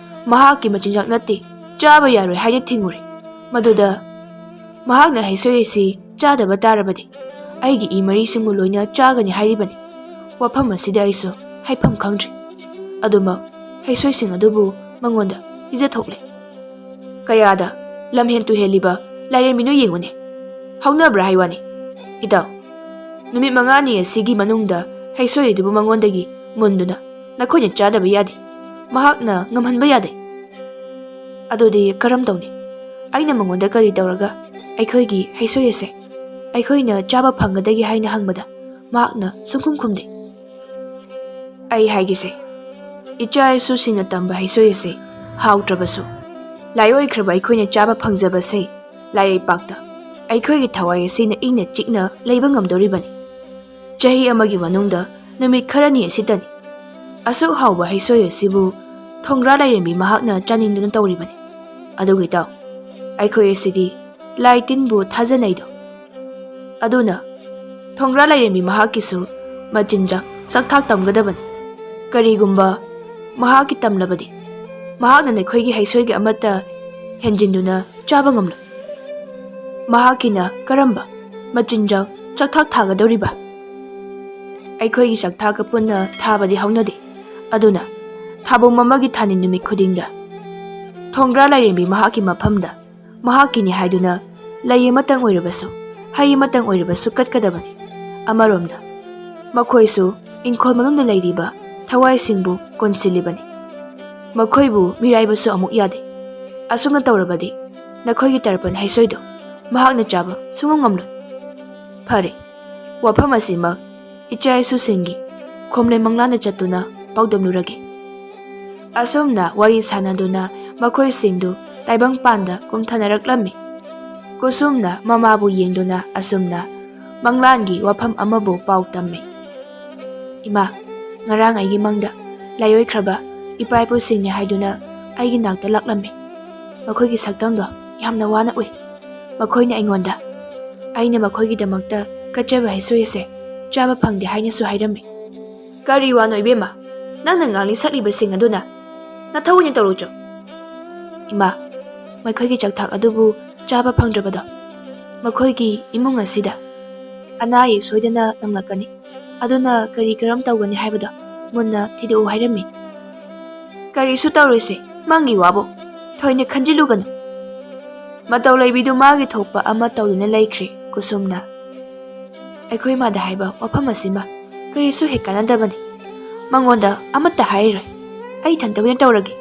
ꯃꯍꯥꯛꯀꯤ ꯃꯆꯤꯟꯖꯥꯛ ꯅꯠꯇꯦ, ꯆꯥꯕ ꯌꯥꯔꯣꯏ ꯍꯥꯏꯅ ꯊꯤꯡꯉꯨꯔꯦ꯫ ꯃꯗꯨꯗ ꯃꯍꯥꯛꯅ ꯍꯩꯁꯣꯏ ꯑꯁꯤ ꯆꯥꯗꯕ ꯇꯥꯔꯕꯗꯤ ꯑꯩꯒꯤ ꯏ ꯃꯔꯤꯁꯤꯡꯕꯨ ꯂꯣꯏꯅ ꯆꯥꯒꯅꯤ ꯍꯥꯏꯔꯤꯕꯅꯤ꯫ ꯋꯥꯐꯝ ꯑꯁꯤꯗ ꯑꯩꯁꯨ ꯍꯥꯏꯐꯝ ꯈꯪꯗ꯭ꯔꯦ꯫ ꯑꯗꯨꯃꯛ ꯍꯩꯁꯣꯏꯁꯤꯡ ꯑꯗꯨꯕꯨ ꯃꯉꯣꯟꯗ ꯄꯤꯖꯊꯣꯛꯂꯦ꯫ ꯀꯌꯥꯗ ꯂꯝꯍꯦꯟ ꯇꯨꯍꯦꯜꯂꯤꯕ ꯂꯥꯏꯔꯦꯝꯕꯤꯅꯣ ꯌꯦꯡꯉꯨꯅꯦ꯫ ꯍꯧꯅꯕ꯭ꯔꯥ ꯍꯥꯏ ꯋꯥꯅꯤ꯫ ꯏꯇꯥꯎ, ꯅꯨꯃꯤꯠ ꯃꯉꯥꯅꯤ ꯑꯁꯤꯒꯤ ꯃꯅꯨꯡꯗ ꯍꯩꯁꯣꯏ ꯑꯗꯨꯕꯨ ꯃꯉꯣꯟꯗꯒꯤ ꯃꯨꯟꯗꯨꯅ ꯅꯈꯣꯏꯅ ꯆꯥꯗꯕ ꯌꯥꯗꯦ꯫ ꯃꯍꯥꯛꯅ ꯉꯝꯍꯟꯕ ꯌꯥꯗꯦ꯫" "ꯑꯗꯨꯗꯤ ꯀꯔꯝ ꯇꯧꯅꯤ? ꯑꯩꯅ ꯃꯉꯣꯟꯗ ꯀꯔꯤ ꯇꯧꯔꯒ ꯑꯩꯈꯣꯏꯒꯤ ꯍꯩꯁꯣꯏ ꯑꯁꯦ ꯑꯩꯈꯣꯏꯅ ꯆꯥꯕ ꯐꯪꯒꯗꯒꯦ ꯍꯥꯏꯅ ꯍꯪꯕꯗ ꯃꯍꯥꯛꯅ ꯁꯨꯡꯈꯨꯝ ꯈꯨꯝꯗꯦ꯫" "ꯑꯩ ꯍꯥꯏꯒꯦꯁꯦ, ꯏꯆꯥ ꯏꯁꯨꯁꯤꯡꯅ ꯇꯝꯕ ꯍꯩꯁꯣꯏ ꯑꯁꯦ ꯍꯥꯎꯇ꯭ꯔꯕꯁꯨ, ꯂꯥꯏ ꯑꯣꯏꯈ꯭ꯔꯕ ꯑꯩꯈꯣꯏꯅ ꯆꯥꯕ ꯐꯪꯖꯕꯁꯦ ꯂꯥꯏꯔꯩꯄꯥꯛꯇ ꯑꯩꯈꯣꯏꯒꯤ ꯊꯋꯥꯏ ꯑꯁꯤꯅ ꯏꯪꯅ ꯆꯤꯛꯅ ꯂꯩꯕ ꯉꯝꯗꯧꯔꯤꯕꯅꯤ꯫ ꯆꯍꯤ ꯑꯃꯒꯤ ꯃꯅꯨꯡꯗ ꯅꯨꯃꯤꯠ ꯈꯔꯅꯤ ꯑꯁꯤꯇꯅꯤ꯫ ꯑꯁꯨꯛ ꯍꯥꯎꯕ ꯍꯩꯁꯣꯏ ꯑꯁꯤꯕꯨ ꯊꯣꯡꯒ꯭ꯔꯥ ꯂꯥꯏꯔꯦꯝꯕꯤ ꯃꯍꯥꯛꯅ ꯆꯥꯅꯤꯡꯗꯨꯅ ꯇꯧꯔꯤꯕꯅꯤ꯫ ꯑꯗꯨꯒ ꯏꯇꯥꯎ, ꯑꯩꯈꯣꯏ ꯑꯁꯤꯗꯤ ꯂꯥꯏ ꯇꯤꯟꯕꯨ ꯊꯥꯖꯅꯩꯗꯣ꯫ ꯑꯗꯨꯅ ꯊꯣꯡꯒ꯭ꯔꯥ ꯂꯥꯏꯔꯦꯝꯕꯤ ꯃꯍꯥꯛꯀꯤꯁꯨ ꯃꯆꯤꯟꯖꯥꯛ ꯆꯥꯛꯊꯥꯛ ꯇꯝꯒꯗꯕꯅꯤ꯫ ꯀꯔꯤꯒꯨꯝꯕ ꯃꯍꯥꯛꯀꯤ ꯇꯝꯂꯕꯗꯤ, ꯃꯍꯥꯛꯅ ꯅꯈꯣꯏꯒꯤ ꯍꯩꯁꯣꯏꯒꯤ ꯑꯃꯠꯇ ꯍꯦꯟꯖꯤꯟꯗꯨꯅ ꯆꯥꯕ ꯉꯝꯂꯣꯏ꯫ ꯃꯍꯥꯛꯀꯤꯅ ꯀꯔꯝꯕ ꯃꯆꯤꯟꯖꯥꯛ ꯆꯥꯛꯊꯥꯛ ꯊꯥꯒꯗꯧꯔꯤꯕ? ꯑꯩꯈꯣꯏꯒꯤ ꯆꯥꯛꯊꯥꯛꯀ ꯄꯨꯟꯅ ꯊꯥꯕꯗꯤ ꯍꯧꯅꯗꯦ꯫ ꯑꯗꯨꯅ ꯊꯥꯕꯨꯝ ꯑꯃꯒꯤ ꯊꯥꯅꯤꯡ ꯅꯨꯃꯤꯠ ꯈꯨꯗꯤꯡꯗ ꯊꯣꯡꯒ꯭ꯔꯥ ꯂꯥꯏꯔꯦꯝꯕꯤ ꯃꯍꯥꯛꯀꯤ ꯃꯐꯝꯗ ꯃꯍꯥꯛꯀꯤꯅꯤ ꯍꯥꯏꯗꯨꯅ ꯂꯩ ꯑꯃꯇꯪ ꯑꯣꯏꯔꯕꯁꯨ, ꯍꯩ ꯑꯃꯇꯪ ꯑꯣꯏꯔꯕꯁꯨ ꯀꯠꯀꯗꯕꯅꯤ꯫ ꯑꯃꯔꯣꯝꯗ ꯃꯈꯣꯏꯁꯨ ꯏꯪꯈꯣꯜ ꯃꯅꯨꯡꯗ ꯂꯩꯔꯤꯕ ꯊꯋꯥꯏꯁꯤꯡꯕꯨ ꯀꯣꯟꯁꯤꯜꯂꯤꯕꯅꯤ꯫ ꯃꯈꯣꯏꯕꯨ ꯃꯤꯔꯥꯏꯕꯁꯨ ꯑꯃꯨꯛ ꯌꯥꯗꯦ꯫ ꯑꯁꯨꯝꯅ ꯇꯧꯔꯕꯗꯤ ꯅꯈꯣꯏꯒꯤ ꯇꯔꯄꯟ ꯍꯩꯁꯣꯏꯗꯣ ꯃꯍꯥꯛꯅ ꯆꯥꯕ ꯁꯨꯡꯉꯝ ꯉꯝꯂꯣꯏ꯫ ꯐꯔꯦ, ꯋꯥꯐꯝ ꯑꯁꯤꯃꯛ ꯏꯆꯥ ꯏꯁꯨꯁꯤꯡꯒꯤ ꯈꯣꯝꯂꯦꯟ ꯃꯪꯂꯥꯟꯗ ꯆꯠꯇꯨꯅ ꯄꯥꯎꯗꯝꯂꯨꯔꯒꯦ꯫ ꯑꯁꯨꯝꯅ ꯋꯥꯔꯤ ꯁꯥꯟꯅꯗꯨꯅ ꯃꯈꯣꯏꯁꯤꯡꯗꯨ ꯇꯥꯏꯕꯪꯄꯥꯟꯗ ꯀꯨꯝꯊꯅꯔꯛꯂꯝꯃꯤ꯫ ꯀꯨꯁꯨꯝꯅ ꯃꯃꯥꯕꯨ ꯌꯦꯡꯗꯨꯅ ꯑꯁꯨꯝꯅ ꯃꯪꯂꯥꯟꯒꯤ ꯋꯥꯐꯝ ꯑꯃꯕꯨ ꯄꯥꯎ ꯇꯝꯃꯤ꯫ "ꯏꯃꯥ, ꯉꯔꯥꯡ ꯑꯩꯒꯤ ꯃꯪꯗ ꯂꯥꯏꯑꯣꯏꯈ꯭ꯔꯕ ꯏꯄꯥ ꯏꯄꯨꯁꯤꯡꯅꯤ ꯍꯥꯏꯗꯨꯅ ꯑꯩꯒꯤ ꯅꯥꯛꯇ ꯂꯥꯛꯂꯝꯃꯤ꯫ ꯃꯈꯣꯏꯒꯤ ꯁꯛꯇꯝꯗꯣ ꯌꯥꯝꯅ ꯋꯥꯅ ꯎꯏ꯫ ꯃꯈꯣꯏꯅ ꯑꯩꯉꯣꯟꯗ ꯑꯩꯅ ꯃꯈꯣꯏꯒꯤꯗꯃꯛꯇ ꯀꯠꯆꯕ ꯍꯩꯁꯣꯏ ꯑꯁꯦ ꯆꯥꯕ ꯐꯪꯗꯦ ꯍꯥꯏꯅꯁꯨ ꯍꯥꯏꯔꯝꯃꯤ꯫" "ꯀꯔꯤ ꯋꯥꯅꯣ ꯏꯕꯦꯝꯃ? ꯅꯪꯅ ꯉꯥꯡꯂꯤ ꯁꯛꯂꯤꯕꯁꯤꯡ ꯑꯗꯨꯅ ꯅꯊꯧ ꯑꯣꯏꯅ ꯇꯧꯔꯨꯆꯣ꯫" "ꯏꯃꯥ, ꯃꯈꯣꯏꯒꯤ ꯆꯥꯛꯊꯥꯛ ꯑꯗꯨꯕꯨ ꯆꯥꯕ ꯐꯪꯗ꯭ꯔꯕꯗꯣ ꯃꯈꯣꯏꯒꯤ ꯏꯃꯨꯡ ꯑꯁꯤꯗ ꯑꯅꯥ ꯑꯌꯦꯛ ꯁꯣꯏꯗꯅ ꯅꯪꯂꯛꯀꯅꯤ꯫ ꯑꯗꯨꯅ ꯀꯔꯤ ꯀꯔꯝ ꯇꯧꯒꯅꯤ ꯍꯥꯏꯕꯗꯣ ꯃꯨꯟꯅ ꯊꯤꯗꯣꯛꯎ ꯍꯥꯏꯔꯝꯃꯤ꯫" "ꯀꯔꯤꯁꯨ ꯇꯧꯔꯣꯏꯁꯦ, ꯃꯪꯒꯤ ꯋꯥꯕꯨ ꯊꯣꯏꯅ ꯈꯟꯖꯤꯜꯂꯨꯒꯅꯨ꯫" ꯃꯇꯧ ꯂꯩꯕꯤꯗꯨ ꯃꯥꯒꯤ ꯊꯣꯛꯄ ꯑꯃ ꯇꯧꯗꯨꯅ ꯂꯩꯈ꯭ꯔꯦ꯫ ꯀꯨꯁꯨꯝꯅ ꯑꯩꯈꯣꯏ ꯏꯃꯥꯗ ꯍꯥꯏꯕ ꯋꯥꯐꯝ ꯑꯁꯤꯃ ꯀꯔꯤꯁꯨ ꯍꯦꯛ ꯀꯥꯟꯅꯗꯕꯅꯤ꯫ ꯃꯉꯣꯟꯗ ꯑꯃꯠꯇ ꯍꯥꯏꯔꯣꯏ꯫ ꯑꯩ ꯏꯊꯟꯇ ꯑꯣꯏꯅ ꯇꯧꯔꯒꯦ꯫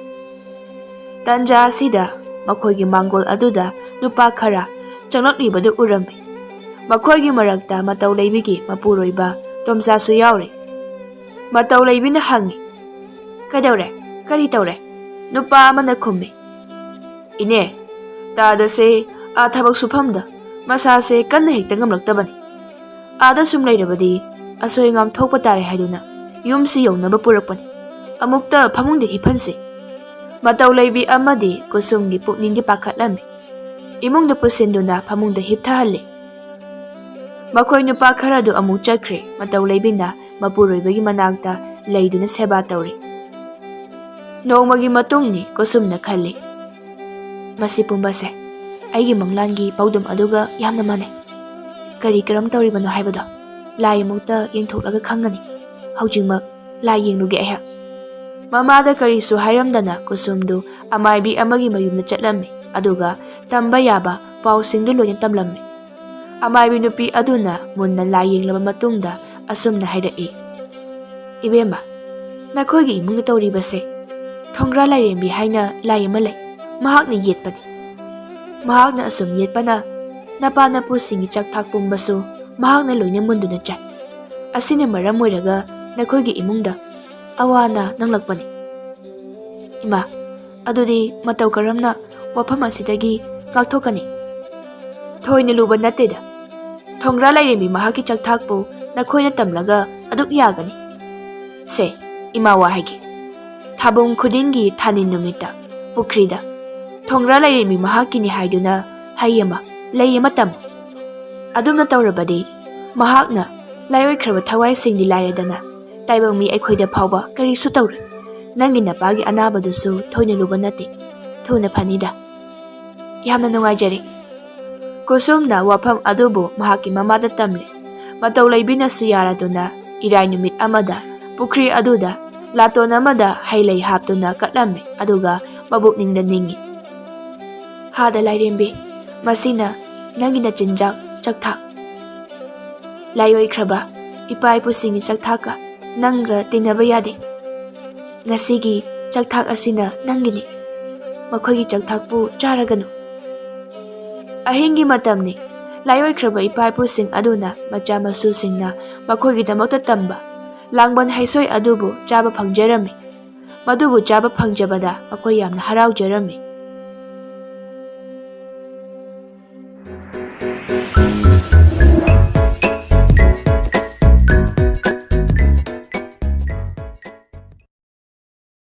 ꯇꯟꯖꯥ ꯑꯁꯤꯗ ꯃꯈꯣꯏꯒꯤ ꯃꯥꯡꯒꯣꯜ ꯑꯗꯨꯗ ꯅꯨꯄꯥ ꯈꯔ ꯆꯪꯂꯛꯂꯤꯕꯗꯨ ꯎꯔꯝꯃꯤ꯫ ꯃꯈꯣꯏꯒꯤ ꯃꯔꯛꯇ ꯃꯇꯧ ꯂꯩꯕꯤꯒꯤ ꯃꯄꯨꯔꯣꯏꯕ ꯇꯣꯝꯆꯥꯁꯨ ꯌꯥꯎꯔꯤ꯫ ꯃꯇꯧ ꯂꯩꯕꯤꯅ ꯍꯪꯉꯤ, "ꯀꯩꯗꯧꯔꯦ? ꯀꯔꯤ ꯇꯧꯔꯦ?" ꯅꯨꯄꯥ ꯑꯃꯅ ꯈꯨꯝꯃꯤ, "ꯏꯅꯦ, ꯇꯥꯗꯁꯦ ꯑꯥ ꯊꯕꯛ ꯁꯨꯐꯝꯗ ꯃꯁꯥꯁꯦ ꯀꯟꯅ ꯍꯦꯛꯇ ꯉꯝꯂꯛꯇꯕꯅꯤ꯫ ꯑꯥꯗ ꯁꯨꯝ ꯂꯩꯔꯕꯗꯤ ꯑꯁꯣꯏ ꯑꯉꯥꯝ ꯊꯣꯛꯄ ꯇꯥꯔꯦ ꯍꯥꯏꯗꯨꯅ ꯌꯨꯝꯁꯤ ꯌꯧꯅꯕ ꯄꯨꯔꯛꯄꯅꯤ꯫ ꯑꯃꯨꯛꯇ ꯐꯃꯨꯡꯗ ꯍꯤꯞꯍꯟꯁꯤ꯫" ꯃꯇꯧ ꯂꯩꯕꯤ ꯑꯃꯗꯤ ꯀꯨꯁꯨꯝꯒꯤ ꯄꯨꯛꯅꯤꯡꯗꯤ ꯄꯥꯈꯠꯂꯝꯃꯤ꯫ ꯏꯃꯨꯡꯗ ꯄꯨꯁꯤꯟꯗꯨꯅ ꯐꯃꯨꯡꯗ ꯍꯤꯞꯊꯍꯜꯂꯤ꯫ ꯃꯈꯣꯏ ꯅꯨꯄꯥ ꯈꯔꯗꯨ ꯑꯃꯨꯛ ꯆꯠꯈ꯭ꯔꯦ꯫ ꯃꯇꯧ ꯂꯩꯕꯤꯅ ꯃꯄꯨꯔꯣꯏꯕꯒꯤ ꯃꯅꯥꯛꯇ ꯂꯩꯗꯨꯅ ꯁꯦꯕꯥ ꯇꯧꯔꯤ꯫ ꯅꯣꯡꯃꯒꯤ ꯃꯇꯨꯡꯅꯤ ꯀꯨꯁꯨꯝꯅ ꯈꯜꯂꯤ, "ꯃꯁꯤ ꯄꯨꯝꯕꯁꯦ ꯑꯩꯒꯤ ꯃꯪꯂꯥꯟꯒꯤ ꯄꯥꯎꯗꯝ ꯑꯗꯨꯒ ꯌꯥꯝꯅ ꯃꯥꯟꯅꯩ꯫ ꯀꯔꯤ ꯀꯔꯝ ꯇꯧꯔꯤꯕꯅꯣ ꯍꯥꯏꯕꯗꯣ ꯂꯥꯏ ꯑꯃꯨꯛꯇ ꯌꯦꯡꯊꯣꯛꯂꯒ ꯈꯪꯒꯅꯤ꯫ ꯍꯧꯖꯤꯛꯃꯛ ꯂꯥꯏ ꯌꯦꯡꯂꯨꯒꯦ ꯑꯩꯍꯥꯛ"꯫ ꯃꯃꯥꯗ ꯀꯔꯤꯁꯨ ꯍꯥꯏꯔꯝꯗꯅ ꯀꯨꯁꯨꯝꯗꯨ ꯑꯃꯥꯏꯕꯤ ꯑꯃꯒꯤ ꯃꯌꯨꯝꯗ ꯆꯠꯂꯝꯃꯤ, ꯑꯗꯨꯒ ꯇꯝꯕ ꯌꯥꯕ ꯄꯥꯎꯁꯤꯡꯗꯨ ꯂꯣꯏꯅ ꯇꯝꯂꯝꯃꯤ꯫ ꯑꯃꯥꯏꯕꯤ ꯅꯨꯄꯤ ꯑꯗꯨꯅ ꯃꯨꯟꯅ ꯂꯥꯏ ꯌꯦꯡꯂꯕ ꯃꯇꯨꯡꯗ ꯑꯁꯨꯝꯅ ꯍꯥꯏꯔꯛꯏ, "ꯏꯕꯦꯝꯃ, ꯅꯈꯣꯏꯒꯤ ꯏꯃꯨꯡꯗ ꯇꯧꯔꯤꯕꯁꯦ, ꯊꯣꯡꯒ꯭ꯔꯥ ꯂꯥꯏꯔꯦꯝꯕꯤ ꯍꯥꯏꯅ ꯂꯥꯏ ꯑꯃ ꯂꯩ꯫ ꯃꯍꯥꯛꯅ ꯌꯦꯠꯄꯅꯤ꯫ ꯃꯍꯥꯛꯅ ꯑꯁꯨꯝ ꯌꯦꯠꯄꯅ ꯅꯄꯥ ꯅꯄꯨꯁꯤꯡꯒꯤ ꯆꯥꯛ ꯊꯥꯛ ꯄꯨꯝꯕꯁꯨ ꯃꯍꯥꯛꯅ ꯂꯣꯏꯅ ꯃꯨꯟꯗꯨꯅ ꯆꯥꯏ꯫ ꯑꯁꯤꯅ ꯃꯔꯝ ꯑꯣꯏꯔꯒ ꯅꯈꯣꯏꯒꯤ ꯏꯃꯨꯡꯗ ꯑꯋꯥ ꯑꯅꯥ ꯅꯪꯂꯛꯄꯅꯤ"꯫ "ꯏꯃꯥ, ꯑꯗꯨꯗꯤ ꯃꯇꯧ ꯀꯔꯝꯅ ꯋꯥꯐꯝ ꯑꯁꯤꯗꯒꯤ ꯉꯥꯛꯊꯣꯛꯀꯅꯤ?" "ꯊꯣꯏꯅ ꯂꯨꯕ ꯅꯠꯇꯦꯗ꯫ ꯊꯣꯡꯒ꯭ꯔꯥ ꯂꯥꯏꯔꯦꯝꯕꯤ ꯃꯍꯥꯛꯀꯤ ꯆꯥꯛꯊꯥꯛꯄꯨ ꯅꯈꯣꯏꯅ ꯇꯝꯂꯒ ꯑꯗꯨꯛ ꯌꯥꯒꯅꯤ꯫ ꯁꯦ, ꯏꯃꯥ ꯋꯥ ꯍꯥꯏꯒꯦ꯫ ꯊꯥꯕꯨꯡ ꯈꯨꯗꯤꯡꯒꯤ ꯊꯥꯅꯤꯟ ꯅꯨꯃꯤꯠꯇ ꯄꯨꯈ꯭ꯔꯤꯗ ꯊꯣꯡꯒ꯭ꯔꯥ ꯂꯥꯏꯔꯦꯝꯕꯤ ꯃꯍꯥꯛꯀꯤꯅꯤ ꯍꯥꯏꯗꯨꯅ ꯍꯩ ꯑꯃ, ꯂꯩ ꯑꯃ ꯇꯝꯃꯨ꯫ ꯑꯗꯨꯝꯅ ꯇꯧꯔꯕꯗꯤ ꯃꯍꯥꯛꯅ ꯂꯥꯏꯑꯣꯏꯈ꯭ꯔꯕ ꯊꯋꯥꯏꯁꯤꯡꯗꯤ ꯂꯥꯏꯔꯗꯅ, ꯇꯥꯏꯕꯪ ꯃꯤ ꯑꯩꯈꯣꯏꯗ ꯐꯥꯎꯕ ꯀꯔꯤꯁꯨ ꯇꯧꯔꯣꯏ꯫ ꯅꯪꯒꯤ ꯅꯄꯥꯒꯤ ꯑꯅꯥꯕꯗꯨꯁꯨ ꯊꯣꯏꯅ ꯂꯨꯕ ꯅꯠꯇꯦ꯫ ꯊꯨꯅ ꯐꯅꯤꯗ"꯫ "ꯌꯥꯝꯅ ꯅꯨꯡꯉꯥꯏꯖꯔꯦ"꯫ ꯀꯨꯁꯨꯝꯅ ꯋꯥꯐꯝ ꯑꯗꯨꯕꯨ ꯃꯍꯥꯛꯀꯤ ꯃꯃꯥꯗ ꯇꯝꯂꯦ꯫ ꯃꯇꯧ ꯂꯩꯕꯤꯅꯁꯨ ꯌꯥꯔꯗꯨꯅ ꯏꯔꯥꯏ ꯅꯨꯃꯤꯠ ꯑꯃꯗ ꯄꯨꯈ꯭ꯔꯤ ꯑꯗꯨꯗ ꯂꯥꯇꯣꯟ ꯑꯃꯗ ꯍꯩ ꯂꯩ ꯍꯥꯞꯇꯨꯅ ꯀꯠꯂꯝꯃꯤ, ꯑꯗꯨꯒ ꯃꯕꯨꯛꯅꯤꯡꯗ ꯅꯤꯡꯏ, "ꯍꯥꯗ ꯂꯥꯏꯔꯦꯝꯕꯤ, ꯃꯁꯤꯅ ꯅꯪꯒꯤ ꯅꯆꯤꯟꯖꯥꯛ ꯆꯥꯛꯊꯥꯛ꯫ ꯂꯥꯏꯑꯣꯏꯈ꯭ꯔꯕ ꯏꯄꯥ ꯏꯄꯨꯁꯤꯡꯒꯤ ꯆꯥꯛꯊꯥꯛꯀ ꯅꯪꯒ ꯇꯤꯟꯅꯕ ꯌꯥꯗꯦ꯫ ꯉꯁꯤꯒꯤ ꯆꯥꯛꯊꯥꯛ ꯑꯁꯤꯅ ꯅꯪꯒꯤꯅꯤ꯫ ꯃꯈꯣꯏꯒꯤ ꯆꯥꯛꯊꯥꯛꯄꯨ ꯆꯥꯔꯒꯅꯨ"꯫ ꯑꯍꯤꯡꯒꯤ ꯃꯇꯝꯅꯤ꯫ ꯂꯥꯏꯑꯣꯏꯈ꯭ꯔꯕ ꯏꯄꯥ ꯏꯄꯨꯁꯤꯡ ꯑꯗꯨꯅ ꯃꯆꯥ ꯃꯁꯨꯁꯤꯡꯅ ꯃꯈꯣꯏꯒꯤꯗꯃꯛꯇ ꯇꯝꯕ ꯂꯥꯡꯕꯟ ꯍꯩꯁꯣꯏ ꯑꯗꯨꯕꯨ ꯆꯥꯕ ꯐꯪꯖꯔꯝꯃꯤ꯫ ꯃꯗꯨꯕꯨ ꯆꯥꯕ ꯐꯪꯖꯕꯗ ꯃꯈꯣꯏ ꯌꯥꯝꯅ ꯍꯔꯥꯎꯖꯔꯝꯃꯤ꯫